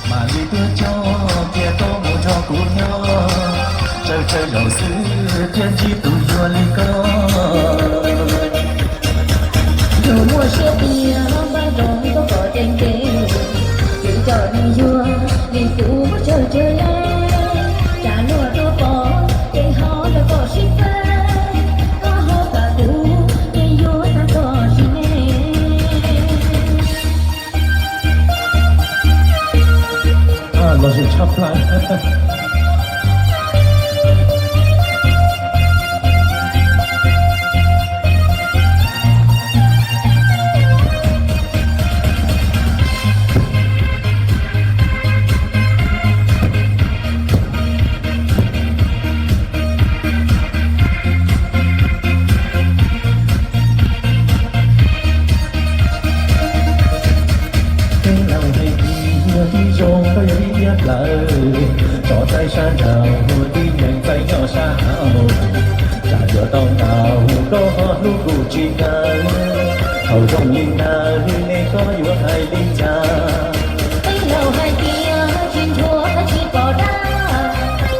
mam li tuaj coj kiag koj mus nrog kuv nyob, tsawg tsawg zaus xwb thiaj ntsib tus yuag li koj. Yus muaj siab tiag npaj nroos koj kom ceev ceev, twb coj neeg yuag li kuv muab tsawg tsawg leej, tsam luag tuaj pom ces ho nrog koj sib faib, koj ho plam kuv ces yuav tag koj sim neej. Los sim tshaj plaws. Tej laus hais tias tib zoo koj yog tib diav plawv, tso txaij sab nraud tib neeg txaij nyob sab hauv. Tsam yuav tau ntau koj ho hlub kuv tsis kawg, thaum zoo li ntawd nej koj yuav hais li cas? Tej laus hais tias tsis ntshua koj tsis pom dab,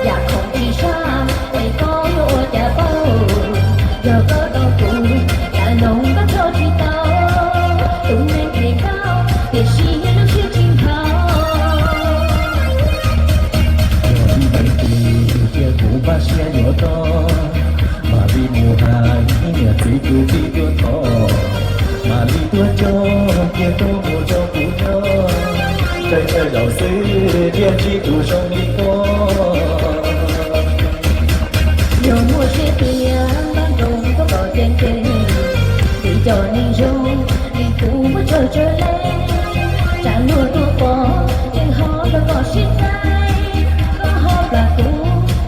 yam khoom tsis sab es koj yuav ua cas paub? Yog koj tau tus lam loos koj tso tsis tau, tus neeg phem nkauj tiam sis lub siab tsis nkhaus. Yog li ntawd ces cia kuv npaj siab yuav koj, mam li mus hais niam txiv kwv tij tuaj thov, mam li tuaj coj kiag koj mus nrog kuv nyob, tsawg tsawg zaus xwb thiaj ntsib tus zoo li koj. Yus muaj siab tiag npaj nroos koj kom ceev ceev, twb coj neeg zoo li kuv muab tsawg tsawg leej, tsam luag tuaj pom ces ho nrog koj sib faib, koj ho plam kuv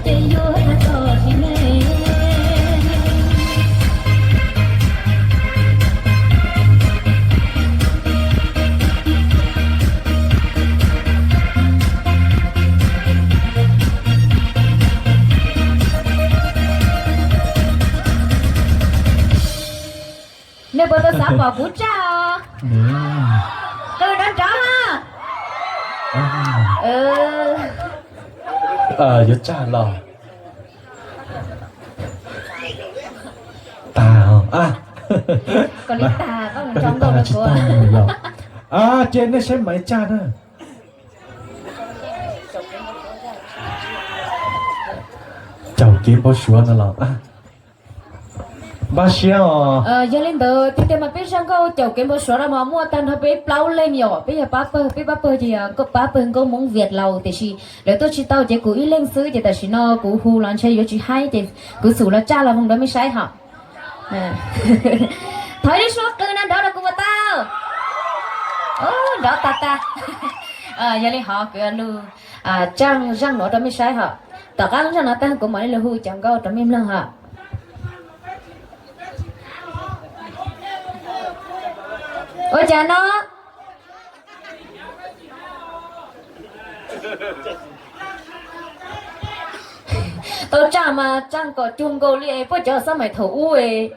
ces yuav tag koj sim neej. Nej puas tau xav pom kuv tsaj os? Qw nrov nrov na. Yuav tsaj los tag. Tsis tag, ces nej saib Maiv tsaj na. Caum kev npau suav no los npaj siab os. Yog li ntawd tiag tiag mas peb zaj nkauj caum kev npau suav no mas muaj tag nrho peb plaub leej yom, peb yog pab pawg, peb pab pawg ces yog pab pawg nkauj Hmoob Vias Laus, tiam sis lawv tuaj tsis tau ces kuv ib leeg xwb, ces tam sim no kuv hu los ntshe yuav tsis haib ces kuv xub los tsaj los mus rau mej saib hos. Thov ib lub suab qw no nrov rau kuv puas tau? Nrov tag tag. Yog li hov kuv lug tsaj zaj no rau mej saib hos. Tom qab zaj no tag kuv mam li lug hu cov nkauj rau mej mloog hos. Ua cas no? Tau tsaj mas tsaj kom cuag nkaus li es puab cov xab maim thaum ub es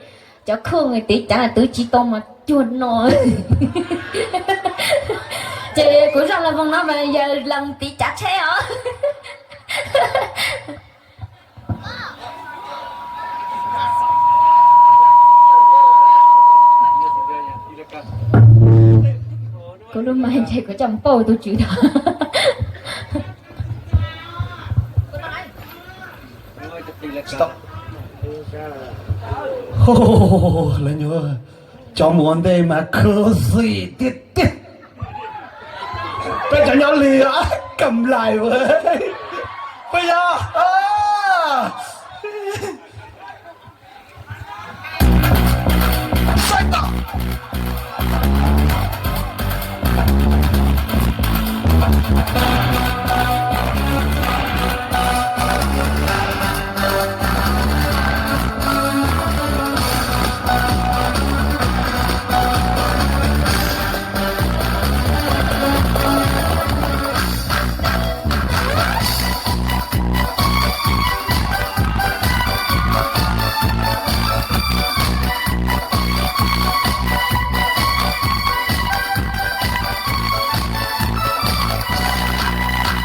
cov khooj tiv cav twv tsis tau mas cuag no. Ces kuv zaj los voos no mas yog los tiv cav tsheb os. Kuv lub mas ntshe kuv coj mus pauj tus tswv tod. Lawv nyuam cov mus ua ntej mas khuv xim tiag tiag. Peb cov nyob Lis os. Kam lais vawv, puas yog? Saib tom.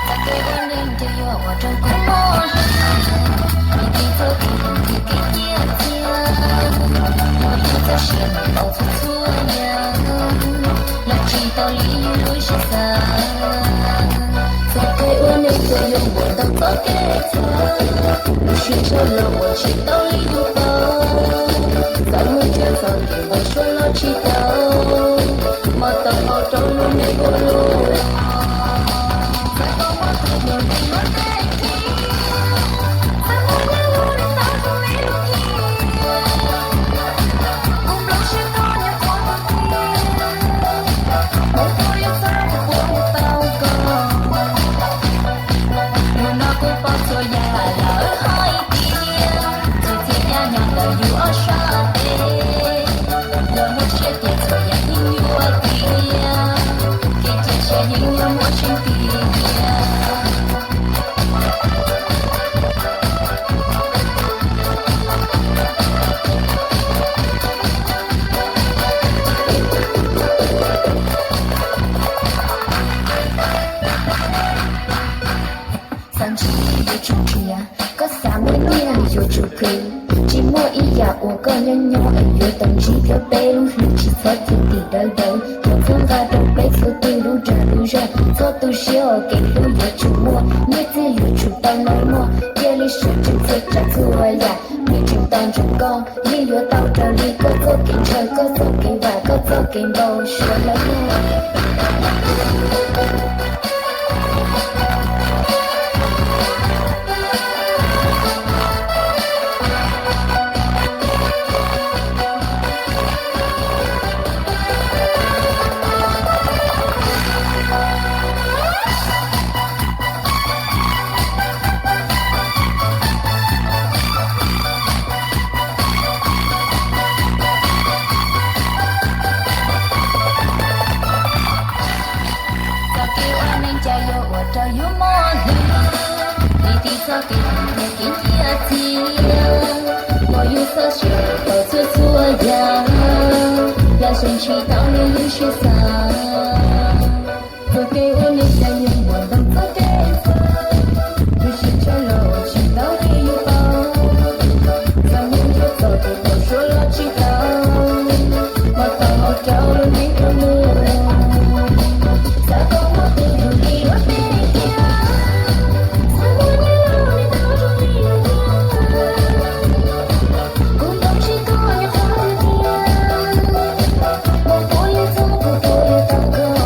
Txoj kev ua neej ces yog ua rau kuv mob, vim txoj kev hlub thiab kev ciaj txiag, ua yus txoj sia mus tau txhua txhua yam, los tsis tau li yus lub siab xav. Txoj kev ua neej ces yog ua tau txoj kev txhaum, lub siab tshaj los ua tsis tau li yus tau, txawm muaj tsiaj txoj kev npau suav los tsis tau, mas tau hau rau lub neej ua luaj. Hnub no kuv pom txhua yam lawv hais tias, txhua txhia yam nyob ntawm yus ob sab tes, yog muaj siab ces txhua yam yeej yuav tiav, kev cia siab yeej yuav muaj tseeb tiag. Xav ntsib yuav tsum nrhiav, koj xav muaj nyiaj yuav tsum khwv. Tsis muaj ib yam uas koj nyob nyob es yuav tau ntsib thiab peb lub hlwb. Tsis txhob cia tim dawb dawb, thov txhawb nqa rau peb txhua tus lub dag lub zog. Txhob tu siab, kev hlub yuav tsum muaj, nyiaj txiag yuav tsum tau noj mov. Cia li sawv tsees txhua tsav txhua yam, nws tseem tau ntsoov koj, yeej yuav tau raws li koj txoj kev ntshaw, koj txoj kev vam, koj txoj kev npau suav lawm. Txoj kev ua neej cas yuav ua rau yus mob hlwb, vim tib txoj kev hlub thiab kev ciaj txiag, ua yus txoj sia tau txhua txhua yam, yam zoo tsis tau li yus siab xav. Txoj kev ua neej cas yuav muaj ntau txoj kev txhaum, lub siab tshaj los ua tsis tau li yus tau, txawm muaj tsiaj txoj kev npau suav los tsis tau, mas tau hau rau lub neej ua luaj. Xav kom muaj tus yug li lub neej tiag, xav muaj nyiaj los li tau zoo li yus nyiaj. Kuv npau tsis koj nyob qhov tiag, mas kuv yuav txog kuv puas yuav tau koj.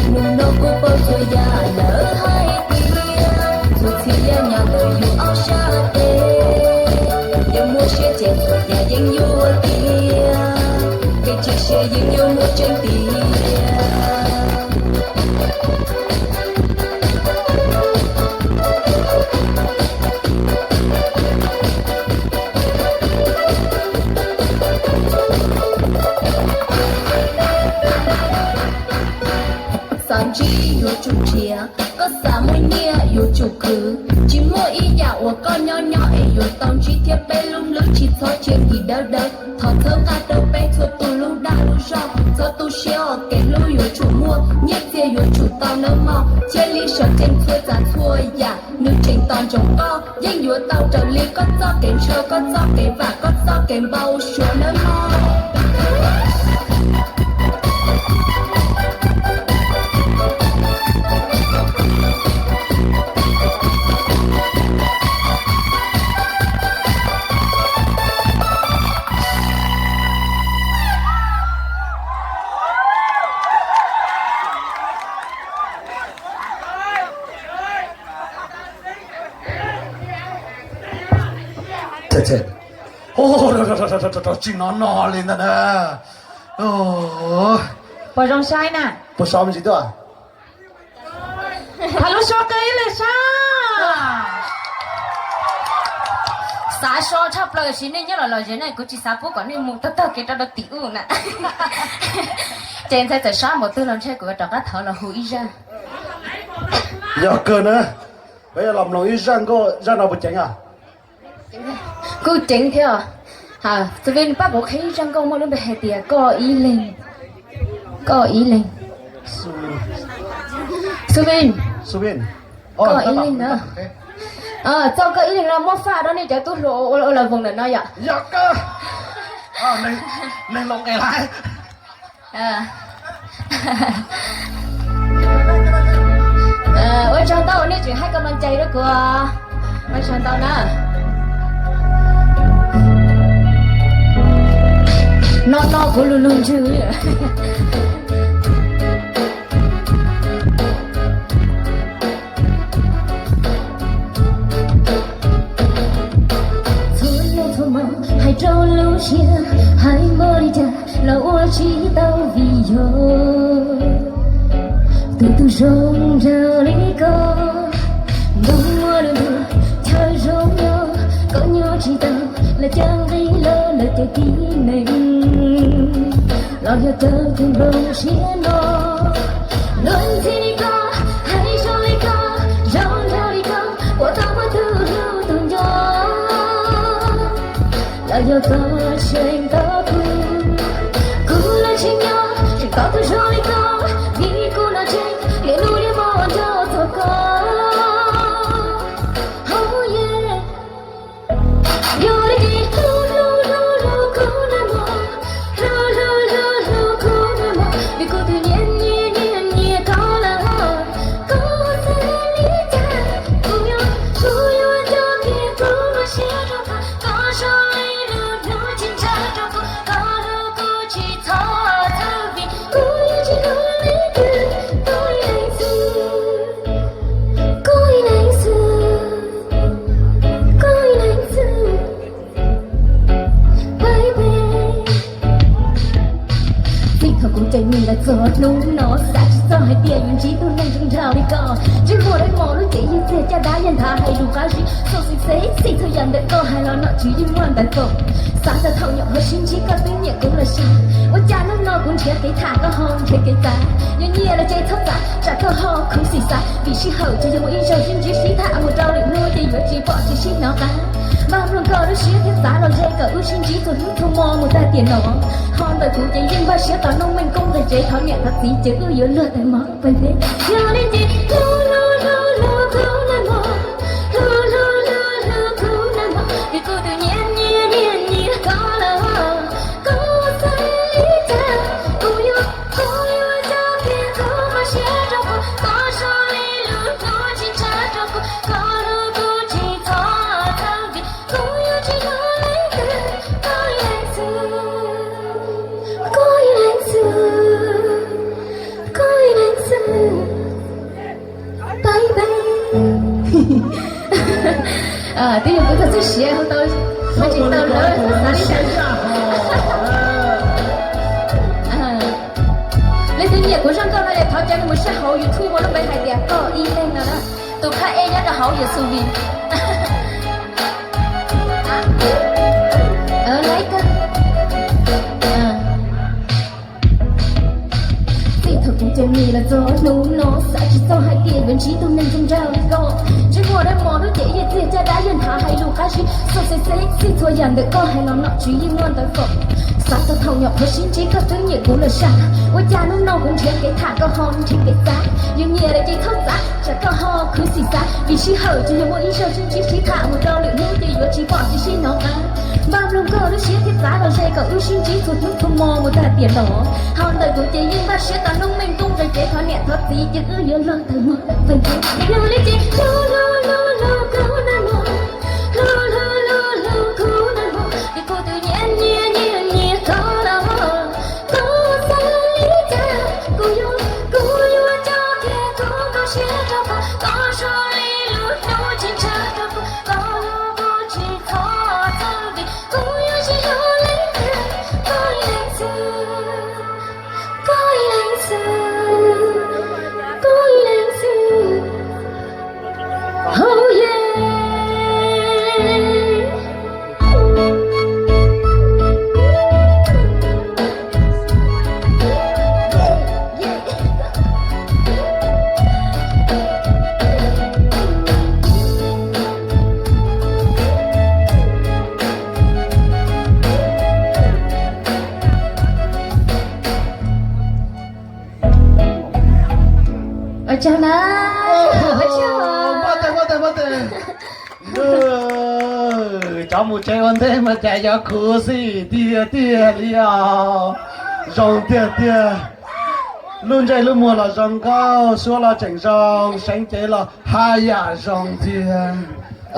Hnub no kuv pom txhua yam lawv hais tias, txhua txhia yam nyob ntawm yus ob sab tes, yog muaj siab ces txhua yam yeej yuav tiav, kev cia siab yeej yuav muaj tseeb tiag. Xav ntsib yuav tsum nrhiav, koj xav muaj nyiaj yuav tsum khwv. Tsis muaj ib yam uas koj nyob nyob es yuav tau ntsib thiab peb lub hlwb. Tsis txhob cia tim dawb dawb, thov txhawb nqa rau peb txhua tus lub dag lub zog. Txhob tu siab, kev hlub yuav tsum muaj, nyiaj txiag yuav tsum tau nawb mog. Cia li sawv tsees txhua tsav txhua yam, nws tseem tos ntsoov koj, yeej yuav tau raws li koj txoj kev ntshaw, koj txoj kev vam, koj txoj kev npau suav nawb mog. Tsis no no li ntag na. Puas zoo saib na? Puas so me ntsis tuaj? Thov lub suab qw ib lwm sab. Xav so tshaj plaws sis nej nyob los los ze ne, kuv tsis xav pub kom nej mus tag tag kev rau rau tim ub na. Ces ntxhais txawm sab npaum twg los ntshe kuv rov qab thov los hu ib zaj. Yog kawg na, peb yuav los mloog ib zaj nkauj, zaj no puas ceev os? Kuj ceev thiab os. Xu Vin, pab kuv qhia ib zaj nkauj muaj lub npe hais tias Koj ib leeg. Koj ib leeg. Xu Vin, Koj ib leeg na. Txoj Koj ib leeg no muab faj rau nej cov tub hluas ua lawv voos ntawm no yom. Ua tsaug ntau uas nej tseem hais koj mloog cai rau kuv. Ua tsaug ntau na. No no kuv lug lug ntswg. Txhua zaus txhua hmo hais rau lub siab, hais npaum li cas los ua tsis tau vim yog tus twg zoo nraug li koj. Ntuj muaj lub ntuj chaw zoo nyob, koj nyob tsis tau, lawv cov nqi loj lawv cov tib neeg los yog cov tib nplooj siab no. Luag ntxhi li koj, hais zoo li koj, zoo nraug li koj, puas tau muaj tus hlub tus nco? Los yog koj tseem tos kuv, kuv los tseem nyob, tseem tos tus zoo li koj, vim kuv los tseem liam lub liam hmo nrog txog koj. Hauv yej Yog li ces hlub hlub hlub hlub kuv nawb mog, hlub hlub hlub hlub kuv nawb mog, vim kuv twb nyiam nyiam nyiam nyiam koj lawm. Koj xav li cas kuv yuav, kuv yuav coj kiag kuv lub siab rau koj, koj zoo li lub hnub tsis ntshav rau kuv, koj hlub kuv tsis txhob txhawj vim kuv yuav tsis hlub leej twg, koj ib leeg xwb, koj ib leeg xwb, koj ib leeg xwb. Txij thaum kuv ceem nws los txog hnub no, xav tsis txog hais tias yuav ntsib tus neeg zoo nraug li koj. Ntsej muag dawb mos lub cev yeej txiag, caj dab yeej nthav hais lus qab zib, xub xib xeb xij txhua yam ntawm koj hais los nom tswv yeej muaj ntawv kaum. Xav txog thaum nyuam qhuav sib ntsib koj twb nyiam kuv los sis, ua cas hnub no kuv nrhiav kev tham koj ho nrhiav kev txav. Yog nyiam los ces txhob txav, tsam koj ho khuv xim xav, vim sij hawm tsuas yog muaj ib zaug sib ntsib sib tham, mus rau lwm hnub ces yuav tsis pom tsis sib hnov qab. Npaj mloog koj lub siab thiab txav los ze kom wb sib ntsib txhua hnub txhua hmo mus tag tiam no. Ho ntawm kuv ces yeej npaj siab tos noob meej koob nqis tsev, thov niam thov txiv ces wb yuav luag tau mov pes ntev. Yog li ces hlub hlub hlub hlub kuv nawb mog, hlub hlub hlub hlub kuv nawb mog, vim kuv twb nyiam nyiam nyiam nyiam koj lawm. Koj xav li cas kuv yuav, kuv yuav coj kiag kuv lub siab rau koj, koj zoo li lub hnub tsis ntshav rau kuv, koj hlub kuv tsis txhob txhawj vim kuv yuav tsis hlub leej twg, koj ib leeg xwb, koj ib leeg xwb, koj ib leeg xwb. Pab pab. Twb yog kuv txog txoj sia hu tau, tsis tau lawv xav li cas. Leej twg nyiam kuv zaj nkauj no es thov caw nws mus saib hauv YouTube ua lub npe hais tias Koj Ib Leeg no na. Tus phab ej nyob rau hauv yog Xu Vin. Txij thaum kuv ceem nws los txog hnub no, xav tsis txog hais tias yuav ntsib tus neeg zoo nraug li koj. Ntsej muag dawb mos lub cev yeej txiag, caj dab yeej nthav hais lus qab zib, xub xib xeb xij txhua yam ntawm koj hais los nom tswv yeej muaj ntawv kaum. Xav txog thaum nyuam qhuav sib ntsib koj twb nyiam kuv lawm sas, ua cas hnub no kuv nrhiav kev tham koj ho nrhiav kev txav. Yog nyiam lawm ces txhob txav, tsam koj ho khuv xim xav, vim sij hawm tsuas yog muaj ib zaug sib ntsib sib tham, mus rau lwm hnub ces yuav tsis pom tsis sib hnov qab. Npaj mloog koj lub siab thiab txav los ze kom wb sib ntsib txhua hnub txhua hmo mus tag tiam no. Ho ntawm kuv ces yeej npaj siab tos noob meej koob nqis tsev, thov niam thov txiv ces wb yuav luag tau mov pes ntev. Yog li ces hlub hlub hlub hlub kuv nawb mog, hlub hlub hlub hlub kuv nawb mog, vim kuv twb nyiam nyiam nyiam nyiam koj lawm. Koj xav li cas kuv yuav, kuv yuav coj kiag kuv lub siab rau koj, koj zoo li lub hnub tsis ntshav rau kuv, koj hlub kuv tsis txhob txhawj Ua tsaug na. Ua tsaug. Cov mus tsev ua ntej mas cas yuav khuv xim tiag tiag li os. Zoo tiag tiag. Lub ntsej lub muag los zoo nkauj, suab los tseem zoo, seev cev los haj yam zoo tiag.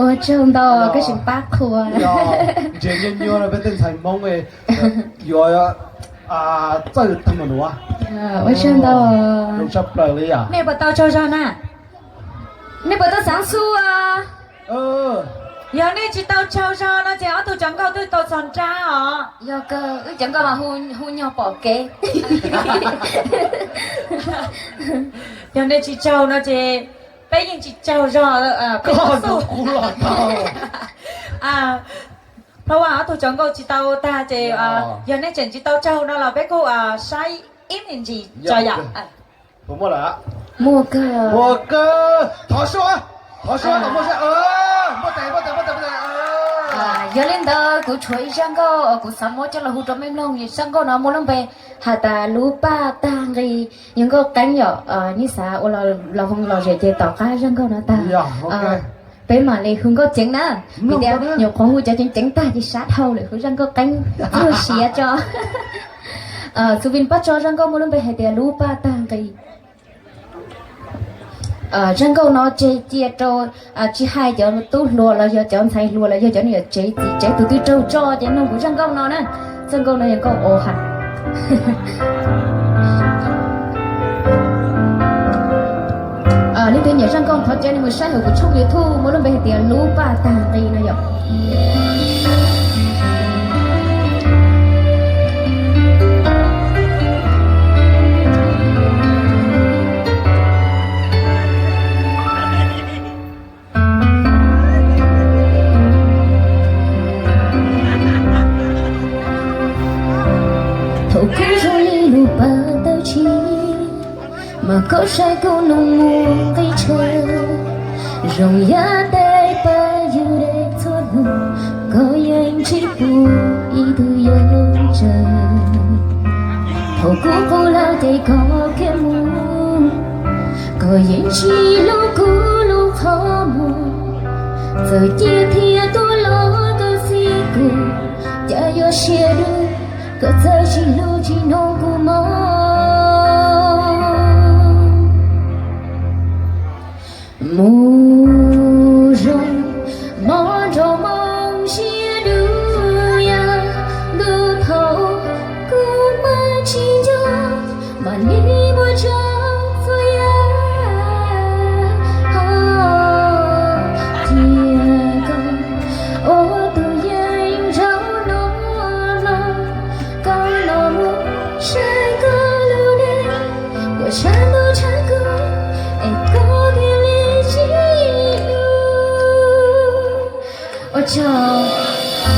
Ua tsaug ntau, koj tseem pab qhua. Ntsia nyuaj nyuaj no peb tej ntxhais Hmoob yuav txawj tag mas nuav. Ua tsaug ntau. Zoo tshaj plaws li yom. Nej puas tau tsaug zog na? Nej puas tau xaav xu? Yog nej tsis tau tsaug zog no ces ob tug cov nkauj twb tau txog nrab os. Yog kawg, wb cov nkauj mas hu nyog pom kev. Yog nej tsis tsaug no ces peb yeej tsis tsaug zog. Koj nug kuv los tau. Phab ob tug cov nkauj tsis tau tag ces yog nej tseem tsis tau tsaug no los peb kuj saib ib me ntsis tso yom. Muaj kawg. Muaj kawg. Thov suab, thov suab kom muaj. Yog li ntawd kuv tshuav ib zaj nkauj kuv xav muab coj los hu rau mej mloog. Zaj nkauj no muaj lub npe has tas lub paj tag nqi. Yog nkauj qeeb yom, nej xav ua los voos lom zem ces tom qab zaj nkauj no tag peb mam li hu nkauj ceev na. Vim tias nyuam qhuav hu cov ceev ceev tag ces sab dhau lawm, hu zaj nkauj qeeb ua siav tso. Xu Vin pab tso zaj nkauj muaj lub npe hais tias lub paj tag nqi. Zaj nkauj no tseg cia rau tsis hais cov tub hluas los yog cov ntxhais hluas los yog cov niam tsev txiv tsev tus twg raug tso ces mloog kuv zaj nkauj no na. Zaj nkauj no yog nkauj o ha. Leej twg nyiam zaj nkauj thov caw nej mus saib hauv kuv tshooj YouTube muaj lub npe hais tias lub paj tag nqi no yom. Thaum kuv zoo li lub paj tawg tsig, mas koj saib kuv nug mus nqis tsawv. Zoo yav tej paj yug dej txhua hnub, koj yeej tsis pub ib tug yau tsawg. Thaum kuv qub lawm ces koj khiav mus, koj yeej tsis hlub kuv lub qhov muag. Txawm ciaj thiab tuag los koj xij kuv, cas yuav siab dub, koj txawj tsis hlub tsis hnov kuv mob. Mus zoo mov nrog moo siab dub yam, ntuj thaum kuv maj tsis nco, mas nim muaj tsaug txhua yam. Thiab koj ua tus yeeb zaum no los, koj los mus saib koj lub neej, kuv sab ntuj tshav kuv, es koj thiaj li tsis hlub. Ua tsaug,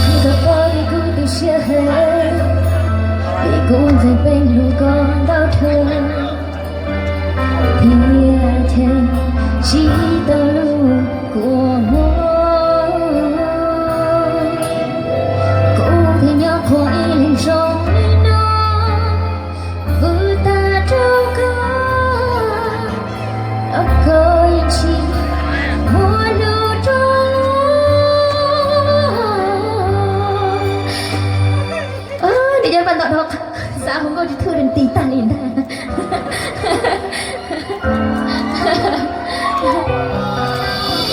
kuv tau paub tias kuv tu siab heev, vim kuv nqhis peev hlub koj ntau dhau, thiab cheem tsis tau lub kua muag. Kuv thiaj nyob qhuav ib leeg zoo li no, vwm tag rau koj, koj yeej tsis muaj hlub rau. Nws cov paj ntawm no xav hu nkauj tsis thwj nws tis tag li ntag.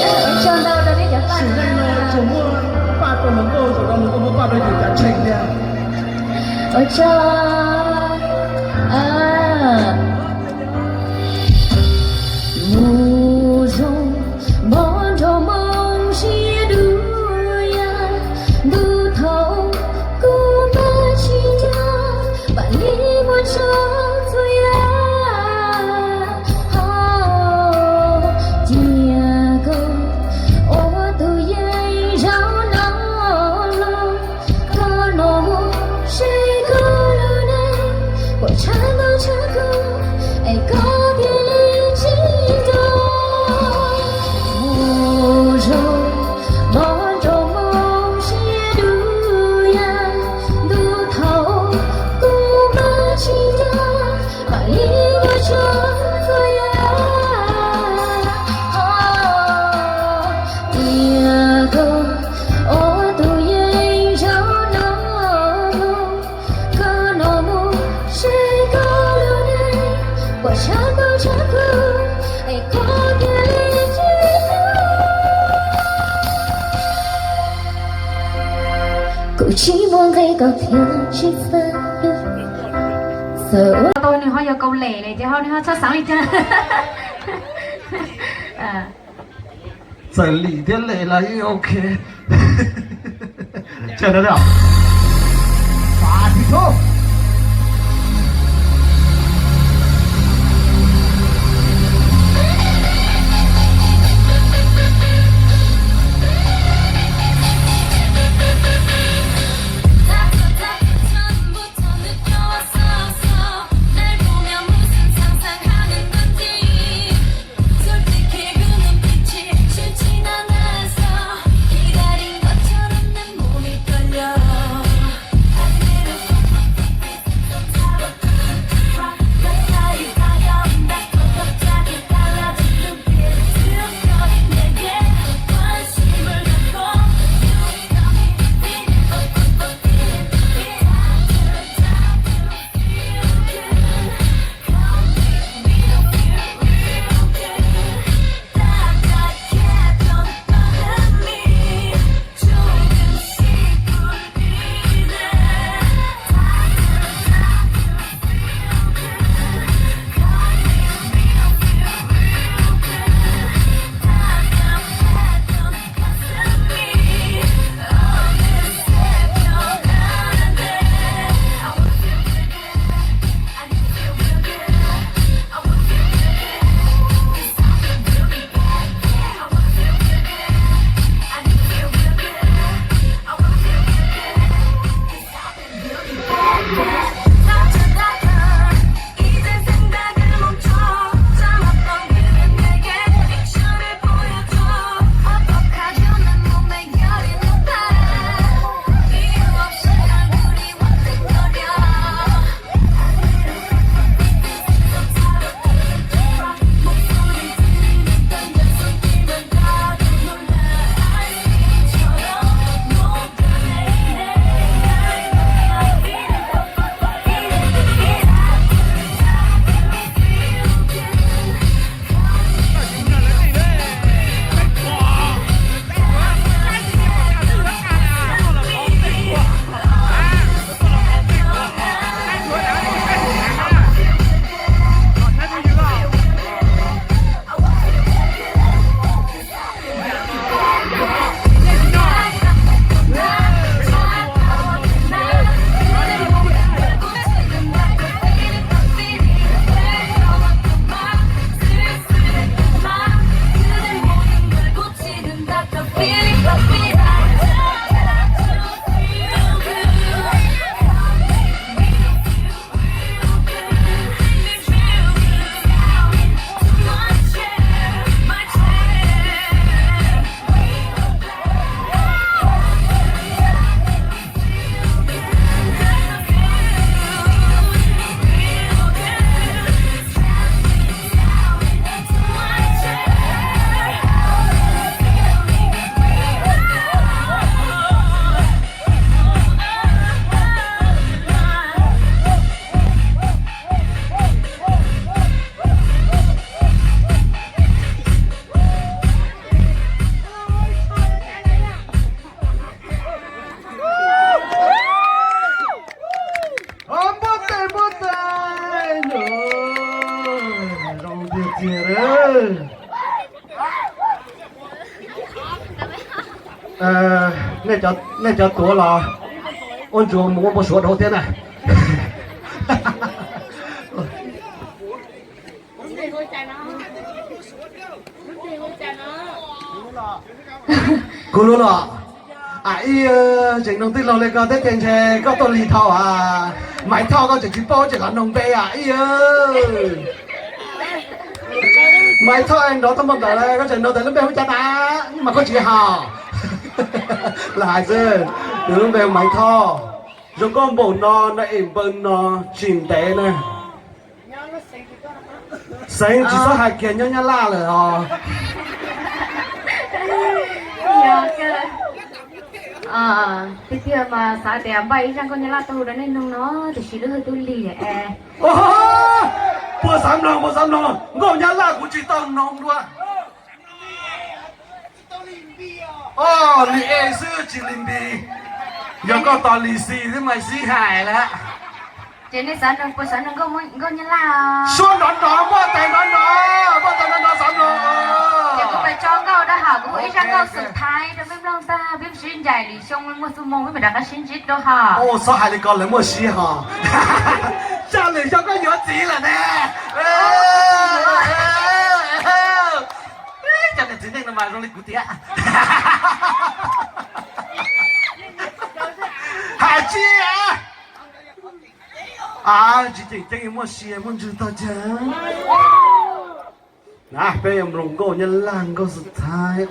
Ua tsaug ntau rau nej cov paj. Tsuas muaj paj rau hluas nkauj, zaum no hluas nkauj muab paj rau yus cas tsheej tiag. Ua tsaug. Mus zoo mov nrog moo siab dub yam, ntuj thaum kuv maj tsis nco, vam li muaj tsaug txhua yam. Cia koj ua tus yeeb zaum no los, koj los mus saib koj lub neej, Kuv tsis muaj nqe koj thiab tsis txawj. Tau nws ho yog kaus lem li ces ho nws ho txhob xaav li cas. Txawm lim thiab lem los yeej ok. Npuaj tes, npuaj tes. Zoo tiag tiag. Nej cov tuav los ua ntsuag mus ua npau suav dhau thiab na. Kuv lub los, a ib, tseem noog tij laug li koj thiab ces ntshe koj tuaj lig dhau a. Maiv Thoj koj tseem tsis paub tseem los noog npe a ib. Maiv Thoj nrov tau npaum ntawd koj tseem noog tias lub npe hu cas na, mas koj tsis haum. Lam hais xwb, nws lub npe hu Maiv Thoj. Zoo nkauj npaum no, naj em npaw no, tsis ntev na. Xeev tsis txhob hais kiag nyob Nyab Laj lawm os. Tiag tiag mas xav tias npaj ib zaj nkauj Nyab Laj tuaj hu rau nej mloog no, tiam sis lub hwj tub lig es. Puas xav mloog, puas xav mloog? Nkauj Nyab Laj kuv tsis tau mloog dua. Oj, li es xwb tsis li npis. Yog koj tos li xis xwb mas sib hais lawm. Ces nej xav mloog, puas xav mloog nkauj Nyab Laj? Suab nrov nrov, npauj tes nrov nrov, npauj tes nrov nrov xav mloog. Ces kuv pais tso nkauj rau hauv, kuv hu ib zaj nkauj xwm Thaib rau peb mloog tag, peb sib ncaim lwm xyoo muaj xuj moo peb mam rov qab sib ntsib dua hos. Oj, txhob hais li ko lawv muaj siab hos. Zaj lwm xyoo koj yuav txiv lawm ne. Cov niam txiv neej no mas zoo li kuv tiag. Hais tsis, tsis ceem ceeb, muaj sia muaj ntsws tog cag. Na peb yuav mloog nkauj Nyab Laj nkauj xwm Thaib.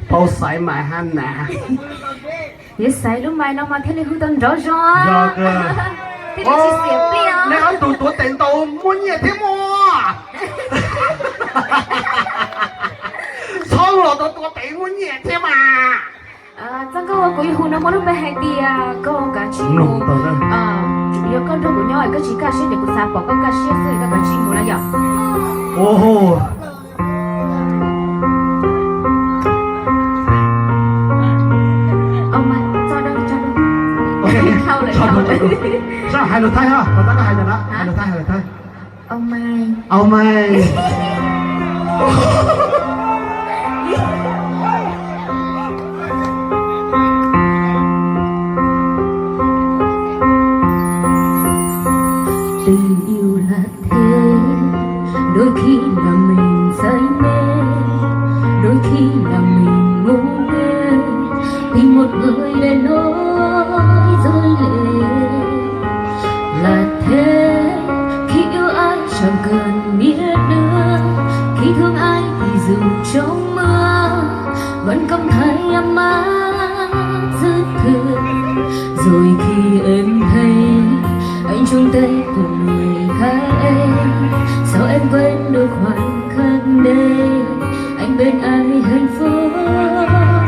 Paub xaiv mais hab na. Yuav xaiv lub mais no mas thiaj li hu tau nrov zoo. Thiaj li tsis xiam pliaj. Nej ob tug tuav tes ntau muaj nyiaj thiab mas. Txhob los tau tuav tes muaj nyiaj thiab mas. Txoj nkauj kuv yuav hu no muaj lub npe hais tias koj kav tsij mus. Yog koj nrog kuv nyob es koj tsis kaj siab ces kuv xav pom koj kaj siab xwb, koj kav tsij mus na yom. Hais lus Thaib, hais lus Thaib, hais lus Thaib. Au mai. Au mai. Tình yêu là thế, đôi khi là mình say mê, đôi khi là mình ngu ngơ, tìm một người để nói dối lệ. Là thế, khi yêu ai chẳng cần biết nữa, khi thương ai thì dù trong mơ, vẫn không thấy ấm áp dư thừa. Rồi khi em thấy anh chung tay cùng người khác, sao em quên được khoảnh khắc đây, anh bên ai hạnh phúc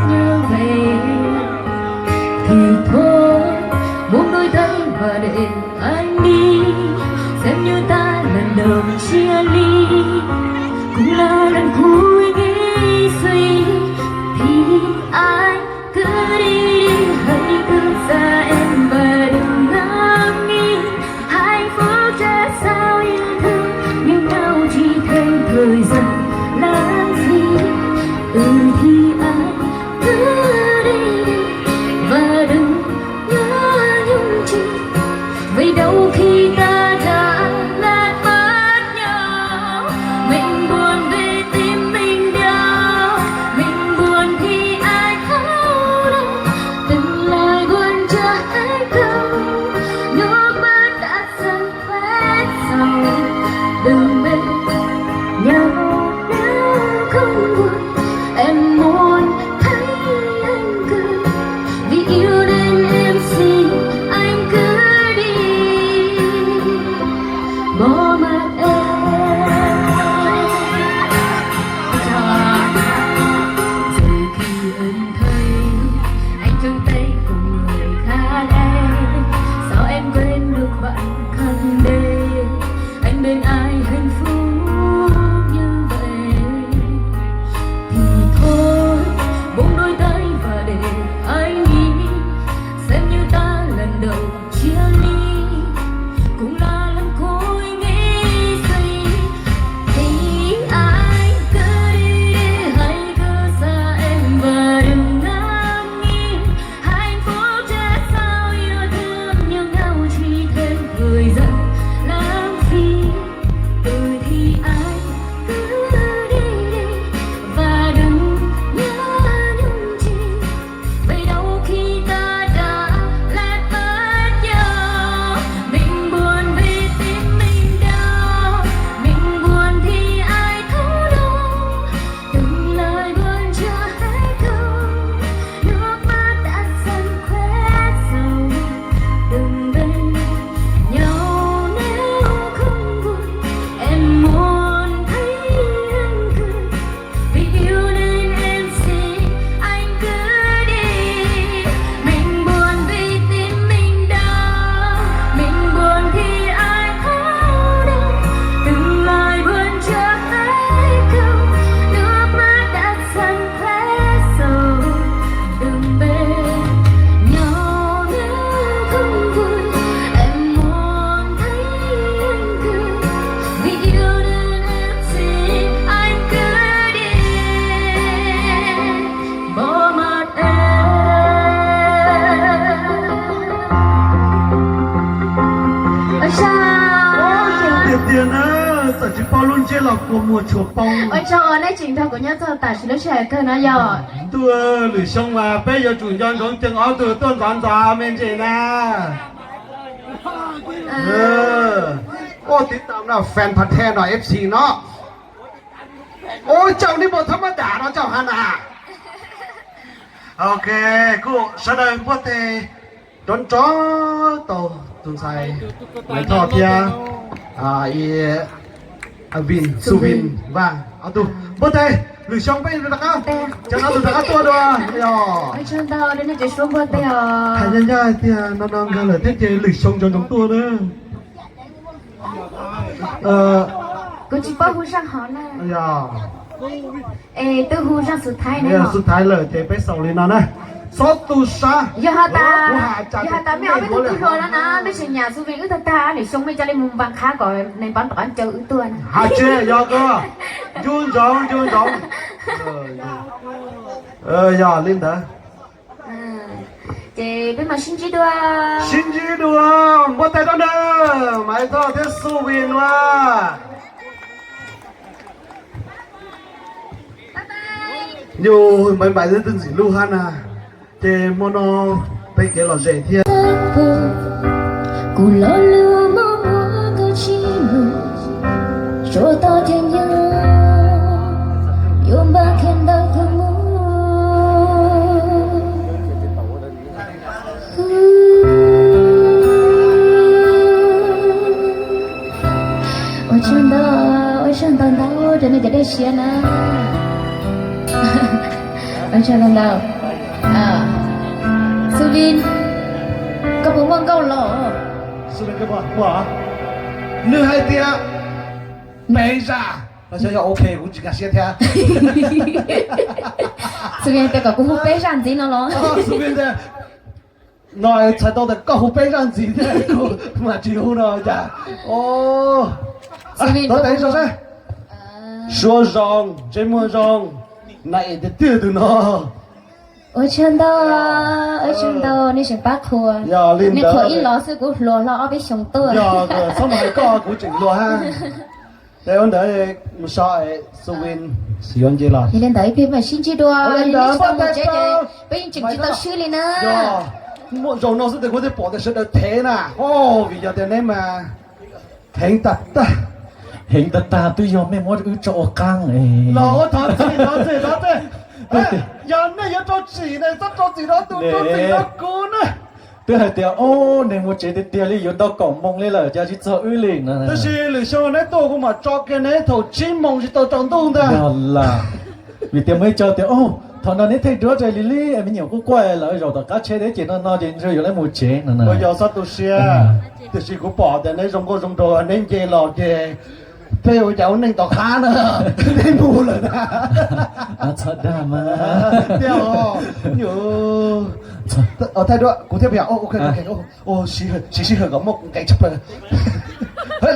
như vậy. Thì thôi, buông đôi tay và để anh đi, xem như ta lần đầu chia ly, cũng là lần cuối nghĩ suy. Thì anh cứ đi đi, hãy cứ xa em và đừng ngắm nghi. Hạnh phúc chết sao yêu thương, nhưng nhau chỉ thêm thời gian lãng phí. Ừ thì anh cứ đi đi, và đừng nhớ nhung chi, vì đâu khi ta đã lén mất nhau. Mình buồn vì tim mình đau, mình buồn thì ai thấu đâu. Từng lời buồn chưa hết câu, nước mắt đã dần quét sầu. Đừng bên nhau nếu không vui, em muốn thấy anh cười. Vì yêu nên em xin anh cứ đi, bỏ mặc em. Giờ khi em thấy anh chung tay cùng người khác em, sao em quên được khoảnh khắc đây, anh bên ai hạnh phúc như vậy. Thì thôi, buông đôi tay và để anh đi, xem như ta lần đầu chia ly, cũng là lần cuối nghĩ suy. Thì anh cứ đi đi, hãy cứ xa em và đừng ngắm nghi. Hạnh phúc chết sao yêu thương, nhưng nhau chỉ thêm thời gian lãng phí. Zoo tiag tiag na, txawm tsis paub lub ntsiab los kua muag tshua poob. Ua tsaug nej tseem nrog kuv nyob txog tam sim lub sij hawm kawg no yog. Ntuj, lwm xyoo mas peb yuav tsum nco ntsoov ceev ob tug tuaj ntxov ntxov me ntsis na. Ua tiv tam no fan pha the no F C no. Ua tsaug nej puas thab mab dam no tsaug ha na. Ok, kuj sawv daws npuaj teg nrov nrov tau tus ntxhais Maiv Thoj thiab Vin, Xu Vin, Vaj ob tug npuaj teg. Lwm xyoo peb rov qab, cov no tus rov qab tuaj dua. Yog, hais ncaj ncaj tiag no no nkag lawm thiab ces lwm xyoo nco ntsoov tuaj na. Kuv tsis paub hu zaj hov na. Es twb hu zaj xu thaiv ne. Xu thaiv lawm ces peb xaus li no na. Txhob tu sab. Yog has tas, yog has tas mej ob peb tug tub hluas no na, mej tseem nyam Xu Vin wb tag tag, lwm xyoo mej coj li mus npas qhab kom nws pab rov qab caw wb tuaj na. Has tsis yog koj, ncu ntsoov, ncu ntsoov. Yog li ntawd. Ces peb mam sib ntsib dua. Sib ntsib dua, npuaj teg rau nws, Maiv Thoj thiab Xu Vin na. Yus Maiv Maiv twb ntxim hlub hab na, ces hmo no peb kev lom zem thiab. Kuv lo lus muaj muaj koj tsis mloog, suav tau tias nyob yuav npaj kiag ntawm koj mus. Ua tsaug ntau, ua tsaug ntau ntau rau nej cov dej siab na. Ua tsaug ntau ntau. Xu Vin, koj puas muaj nkauj los? Nws hais tias peb zaj, no xyov yog ok kuv tsis nkag siab thiab. Xu Vin tias kom kuv hu peb zaj ntxiv no los? No txhais tau tias koj hu peb zaj ntxiv thiab, kuv mam tsis hu no cas. Tov tes so seb. Suav zoo, ntsej muag zoo, nas es tiag tiag tus no. Ua tsaug ntau, ua tsaug ntau, nej tseem pab qhuas. Nej qhuas ib los xwb kuv hluas hlo ob peb xyoos tuaj. Txhob mus hais koj, kuv tseem hluas hab. Ua ntawd mus so Xu Vin, xyov nce los. Yog li ntawd ib pliag peb mam sib ntsib dua, peb yeej tsis tau swb li na. Muaj zaus no xwb tes kuv thiaj pom tias sawv daws thev na. Vim yog tias neb mas heev tag tag. Heev tag tag twb yog mej muab wb tso ua qaab. Los ua thov txim, thov txim, thov txim. Yog nej yuav rau txim ne, txhob rau txim rau tus, rau txim rau kuv na. Twb hais tias, o, neeg mus tsev tiag tiag li yuav ntau kaum moos li lawm cas tsis txog wb li no. Tab sis lwm xyoo neb tuaj kuv mam tso kiag neb thaum tsib moos tsis tau tsaus ntuj ntag. Yog lawm. Vim tias muaj ib co tias, o, thaum no neb theej duab li li, me nyuam quaj quaj lawm, zaum tom qab tsheb deb ces no no ces ntshe yuav lawv mus tsev no na. Yog txhob tu siab, tiam sis kuv pom tias neb zoo nkauj zoo nraug, neb nce los ces peb ua cas ua neej tom qab na, neb mus lawm ntag. Txhob dag mas. Tiag os. Thaij duab kuv thiab peb. Siv sij hawm kom muaj nqe tshaj plaws.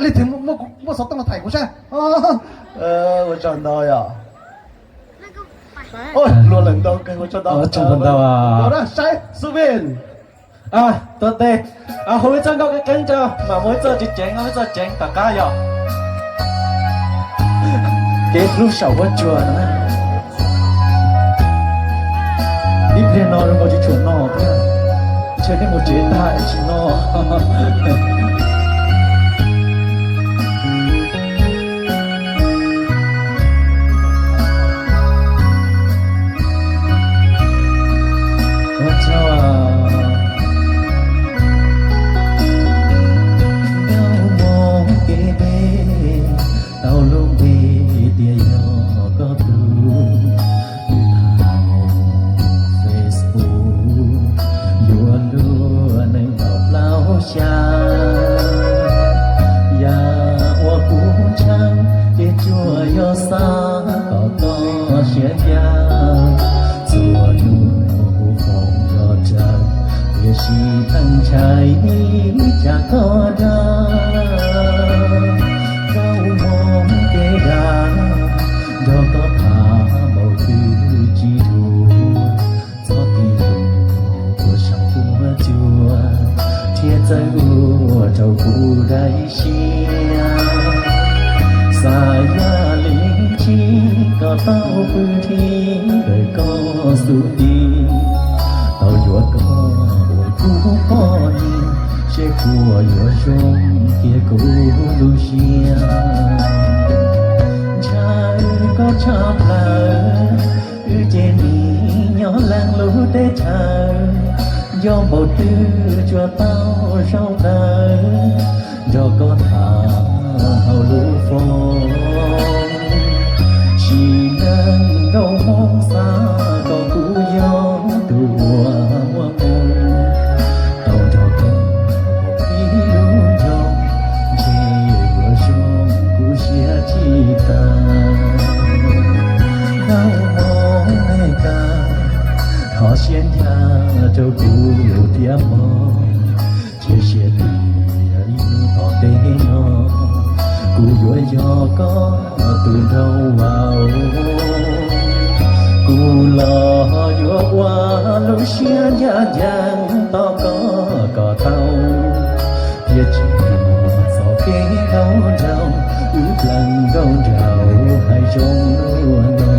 Leej twg muaj xov tooj los thaij kuv saib. Ua tsaug ntau yom. Luag lawm ntau kawg, ua tsaug ntau. Saib Xu Vin. Tuag tes, hu ib txoj nkauj qeeb qeeb tso, mam mus ib txoj ceev ceev, ib txoj ceev tom qab yom. Kev hlub saum huab cua no. Ib pliag no zoo nkaus tsis tshua noj thiab, ntshe nej mus tsev tag es tsis noj. Ua tsaug. Nkauj Hmoob kev deb, tau lub npe tias yog koj tug. Thaum Facebook yuav luag nees nkaum plaub xya, Xav yam li tsis kom tau pw nthi ntawm koj xub nti, tau yuav koj ua kuv poj niam, seb puas yuav zoo kiag kuv lub siab. Ntshai koj tshaj plaws, wb ces nim nyob leej lub teb chaws, nco npaum twg tsuas tau sau ntawv nrog koj tham hauv lub foob. Sim neej nkauj hmoob xav kom kuv yog tus uas muaj moo, tau nrog koj ib lub nyoog, ntshe yuav zoo kuv siab tsis tas. Nkauj hmoob Mes Kas, thov siab ncaj rau kuv thiab mog, cia siab tias ib hnub tom ntej no kuv yuav yog koj tus nraug vauv. Kuv los yuav ua lub siab ncaj ncees tos koj kom tau, thiab tsis txhob kev nkauj nraug, wb plaub nkauj nraug hais zoo luag no.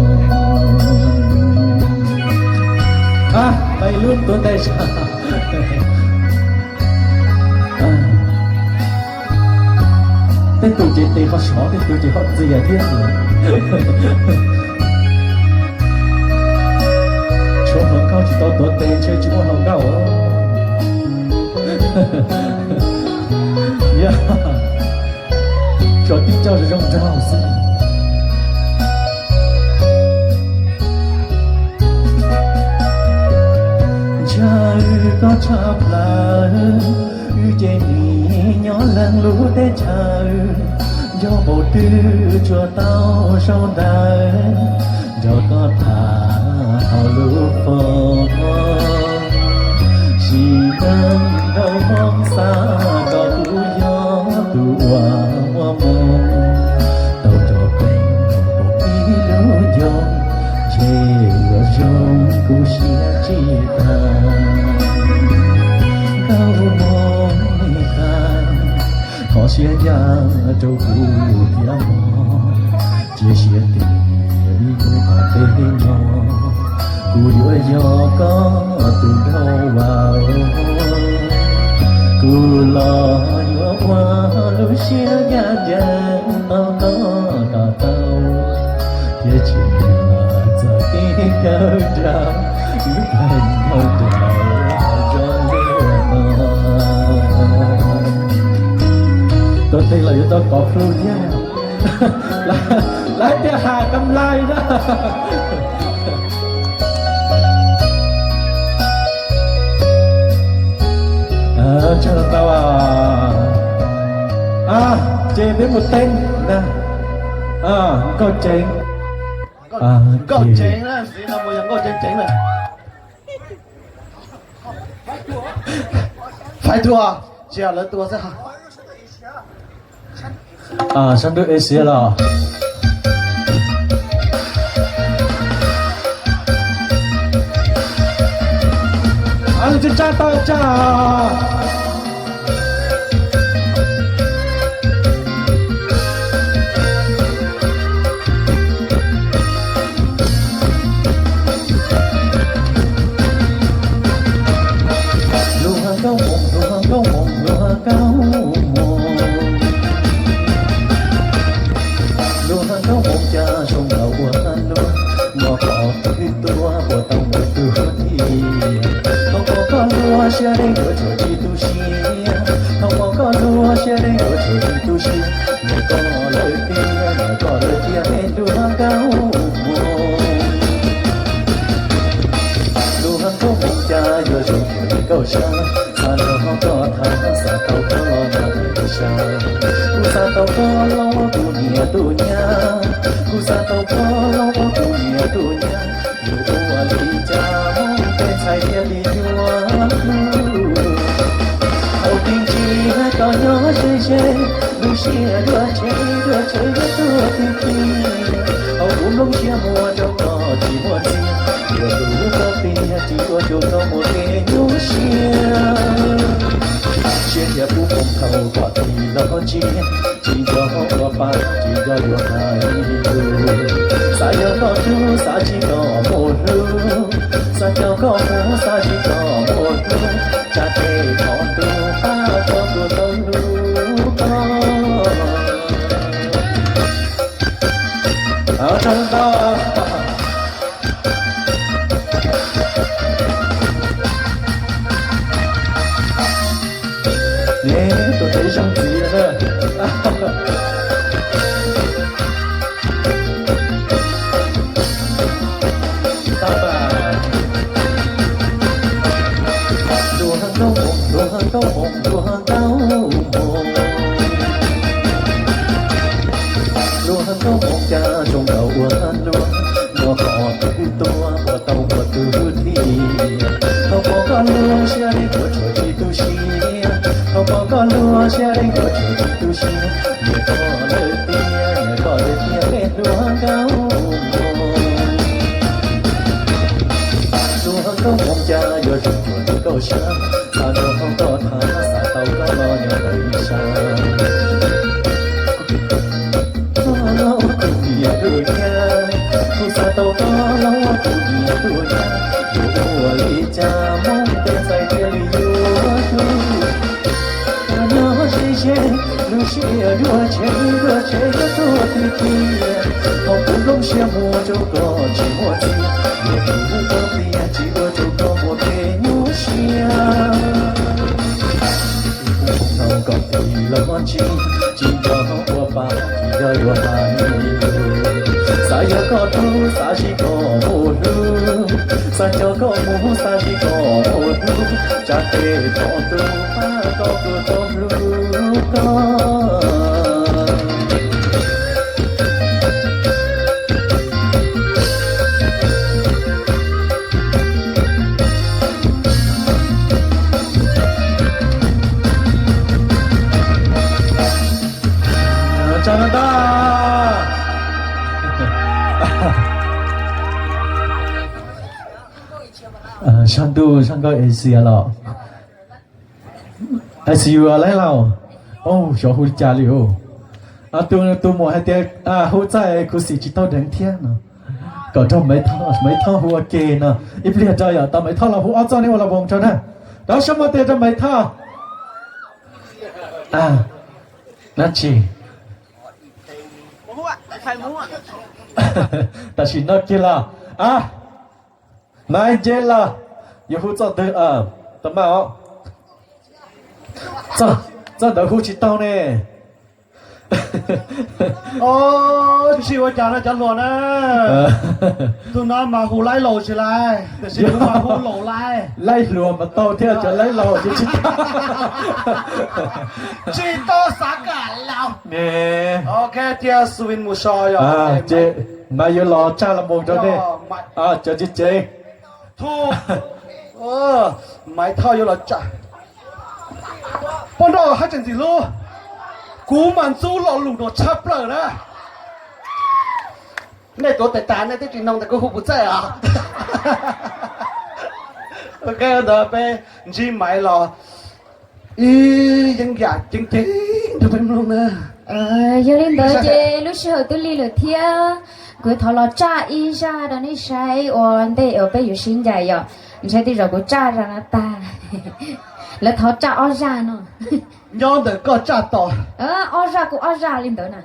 Ab, peb lub tuab ntej. Tej tus ces tes ho sov, tej tus ces ho txias thiab. Tshuav hluas nkauj tsis tau tuav tes ntshe tsis muaj hluas nkauj. Yog, tsuas tib co zoo zoo nraug xwb. Ntshai koj tshaj plaws, wb ces nim nyob leej lub teb chaws, nco npaum twg tsuas tau sau ntawv nrog koj tham hauv lub foob. Sim neej nkauj hmoob xav kom kuv yog tus uas muaj moo, tau nrog koj ib lub nyoog, ntshe yuav zoo kuv siab tsis tas. Nkauj hmoob Mes Kas, thov siab ncaj rau kuv thiab mog, cia siab tias ib hnub tom ntej no kuv yuav yog koj tus nraug vauv. Kuv los yuav ua lub siab ncaj ncees tos koj kom tau, thiab tsis txhob kev nkauj nraug, wb plaub nkauj nraug hais zoo luag no. Tuav tes los yuav tau kov plhu thiab. Lawv tias has kam lais na. Tsaug ntau. Ces peb mus teeb na. Nkauj tseeb. Nkauj tseeb na, xiv no mus yog nkauj tseeb tseeb na. Faib tua, tsis yog lawv tua xwb. Sab ntuj ej siab los. Tsa tau tsa. Luag nkauj hmoov, luag nkauj hmoov, luag nkauj hmoov. Luag nkauj hmoov cas zoo nkaus ua luaj, npog qos twb tuaj puas tau mus tus thiab. Thaum koj koj luag siab deev yuav tsum tsis tu siab, thaum koj koj luag siab deev yuav tsum tsis tu siab. Niam koj lawv tiag, niam koj lawv tiag, luag nkauj hmoov. Luag nkauj hmoov cas yuav zoo li nkauj sab, xav nrog koj tham, xav tau koj los nrog kuv sab. Kuv xav tau koj los ua kuv niam tus nyab, kuv xav tau koj los ua kuv niam tus nyab. Yus ua li cas Hmoob tej ntxhais thiaj li yuav luag? Hauv tib ntsis hais kom nyob ze ze, lub siab dua tshev dua tshev dua tuag twg twg. Hauv kuv nplooj siab muag rau koj tsis muaj txiag, yuav tus lub koj tiag tsis yuav rau koj muaj kev nyuaj siab. Cia yog pub koom thaum kom tig los tsiab, tsis nco ua pa, tsis nco yuav hais lus. Xav yog koj hlub, xav tsis kom muaj hlub, xav coj koj mus, xav tsis kom muaj hlub, tsam ces thov ntuj pab koj tus tau hlub koj. Ua tsaug ntau. Tuam tsev zoo ntxiv na. Luag nkauj hmoov, luag nkauj hmoov, luag nkauj hmoov. Luag nkauj hmoov cas zoo nkauj ua luaj, muaj qhov twg tuaj ua tau muaj twg thiab. Thaum pom koj luag siab leej kuv tsuas tsis tu siab, thaum pom koj luag siab leej kuv tsuas tsis tu siab. Niam koj lawm tiag, niam koj lawm tiag peb luag nkauj hmoov. Luag nkauj hmoov cas yuav zoo cuag nkauj sab, xav nrog koj tham, xav tau koj los nyob ntawm sab. Koj los ua kuv niam duj nyab, kuv xav tau koj los ua kuv niam duj nyab, yuav ua li cas Hmoob tej ntxhais thiaj li yuav hlub. Nyob ze ze, lub siab dua tsheb dua tsheb yuav tuag tiag tiag, thaum kuv nplooj siab muag rau koj tsis muaj txiag, niam kuv tau tiag tsis ua rau koj muaj kev nyuaj siab. Hnub kom tig los tsiab, tsis nco ua pa, tsis nco yuav hais lus. Xav yog koj hlub, xav tsis kom muaj hlub, xav coj koj mus, xav tsis kom muaj hlub, tsam ces thov ntuj pab koj tus tau hlub koj. Tsaug ntau. Zaj ntuj zaj nkauj Asia los, Asia laib laus, xyov hu li cas li os. Tus, tus muam hais tias hu txaij kuv xim tsis tau deev thiab no, kom rau Maiv Thoj hu ua ke no. Ib pliag rau yom, tau Maiv Thoj los hu ob txoj nej ua las voos rau na. Rov sab muaj tiag rau Maiv Thoj. Dab tsi? Tam sim no kiag los, a, Maiv Nce los, yuav hu txoj twg? Tau maj os. Txoj ntawd hu tsis tau ne. Tsis ua cas no cov hluas na. Tus no mas hu laib laus tsis laib, tiam sis kuv mas hu laus laib. Laib hluas mas tau thiab, cov laib laus ces tsis tau. Tsis tau xav kam laus. Ok, cia Xu Vin mus so yom. Ces Maiv yuav los tsa los mus rau nej, cov tsev tsev. Maiv Thoj yuav los tsa. Poj nrauj haj tseem ntxim hlub, kuv mas ntxub lo lus no tshaj plaws na. Nej tuav tes tas nej twb tsis noog ntawm kuv hu puas txaij os. Ok, ntawd peb ntsib Maiv los ib yeeb yam ceeb ceeb rau peb mloog na. Yog li ntawd ces lub sij hawm twb lig lawm thiab, kuv thov los tsaj ib zaj rau nej saib ua ntej uas peb yuav sib ncaim yom. Ntshe tej zaum kuv tsaj zaj no tag, lawv thov tsaj ob zaj no. Nyob ntawm koj tsaj tos. Ob zaj kuv ob zaj li ntawd na.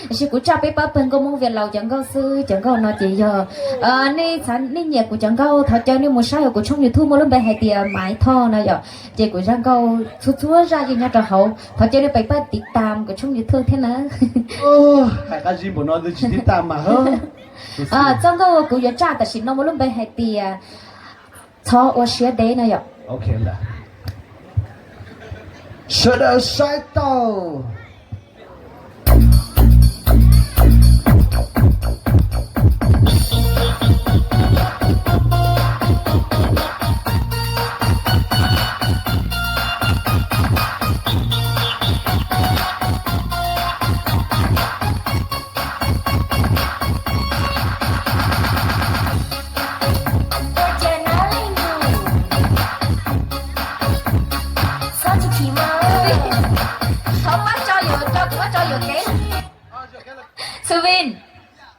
Tiam sis kuv tsaj peb pab pawg nkauj Hmoob Vias Laus cov nkauj xwb, cov nkauj no ces yog nej, nej nyiam kuv cov nkauj thov caw nej mus saib hauv kuv tshooj YouTube muaj lub npe hais tias Maiv Thoj no yom. Ces kuv zaj nkauj txhua txhua zaj yeej nyob rau hauv, thov caw nej pab tiv tam kuv tshooj YouTube thiab na. Hais qab zib npaum no tsis tiv tam mas. Txoj nkauj kuv yuav tsaj tam sim no muaj lub npe hais tias Txhob ua siab deb no yom. Sawv daws saib tau. Ua cas nawb leej nus? Txhob Yuav tso, kuv muab tso yuam kev. Xu Vin.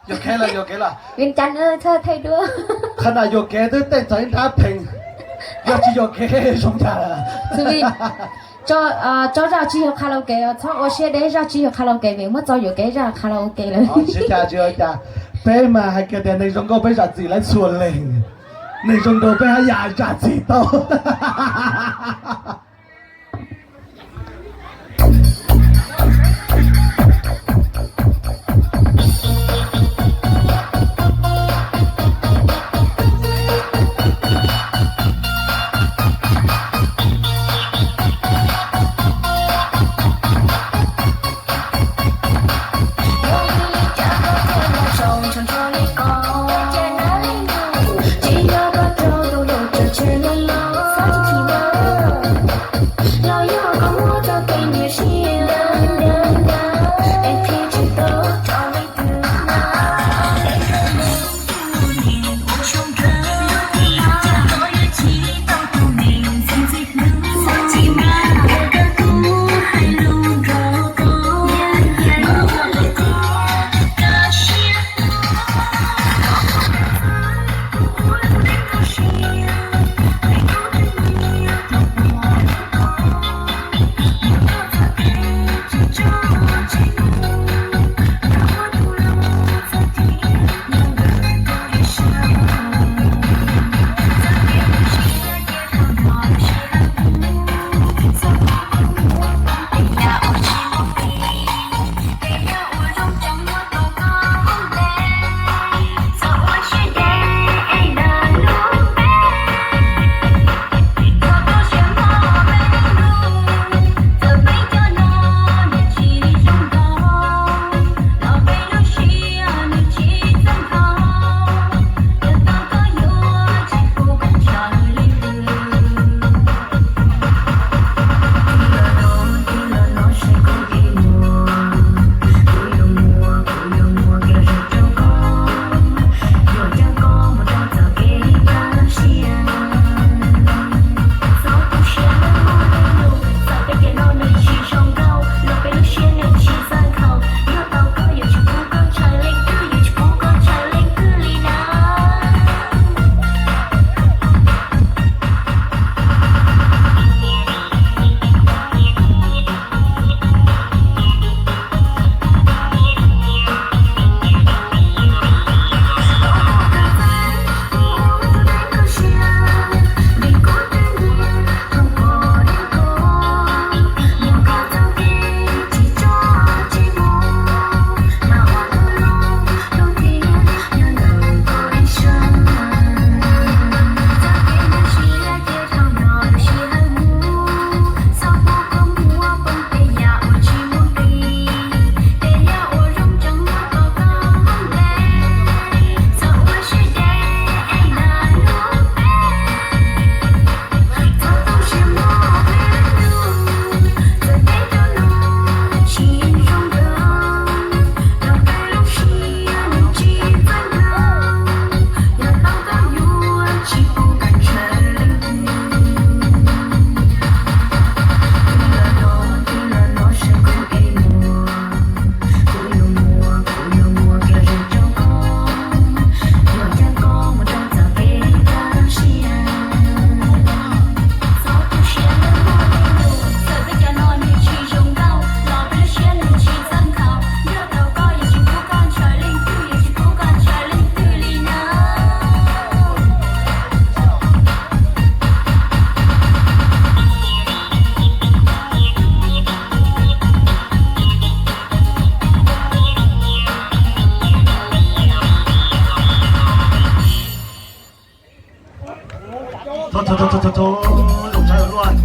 Yuam kev los yuam kev los. Vin Can, thawj thej duab. Qhov no yuam kev twb tej txawv nrab pheej. Yog tsis yuam kev zoo cas lawm. Xu Vin, tso zaj tsis yog karaoke, txhob ua siab deb, zaj tsis yog karaoke, vim muab tso yuam kev zaj karaoke lawm. Tsis cas, tsis ua cas. Peb mas hais kiag tias neeg zoo nkauj peb zam txim lawv txhua leeg. Neeg zoo nkauj peb haj yam zam txim tau.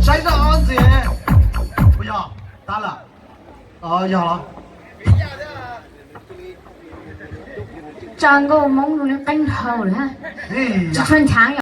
Saib zaj ob ntxiv. Ua yog tab lawm. Yog los. Tsa nkauj Hmoob zoo li qeeb hau lawm. Tsis tshua nchaav.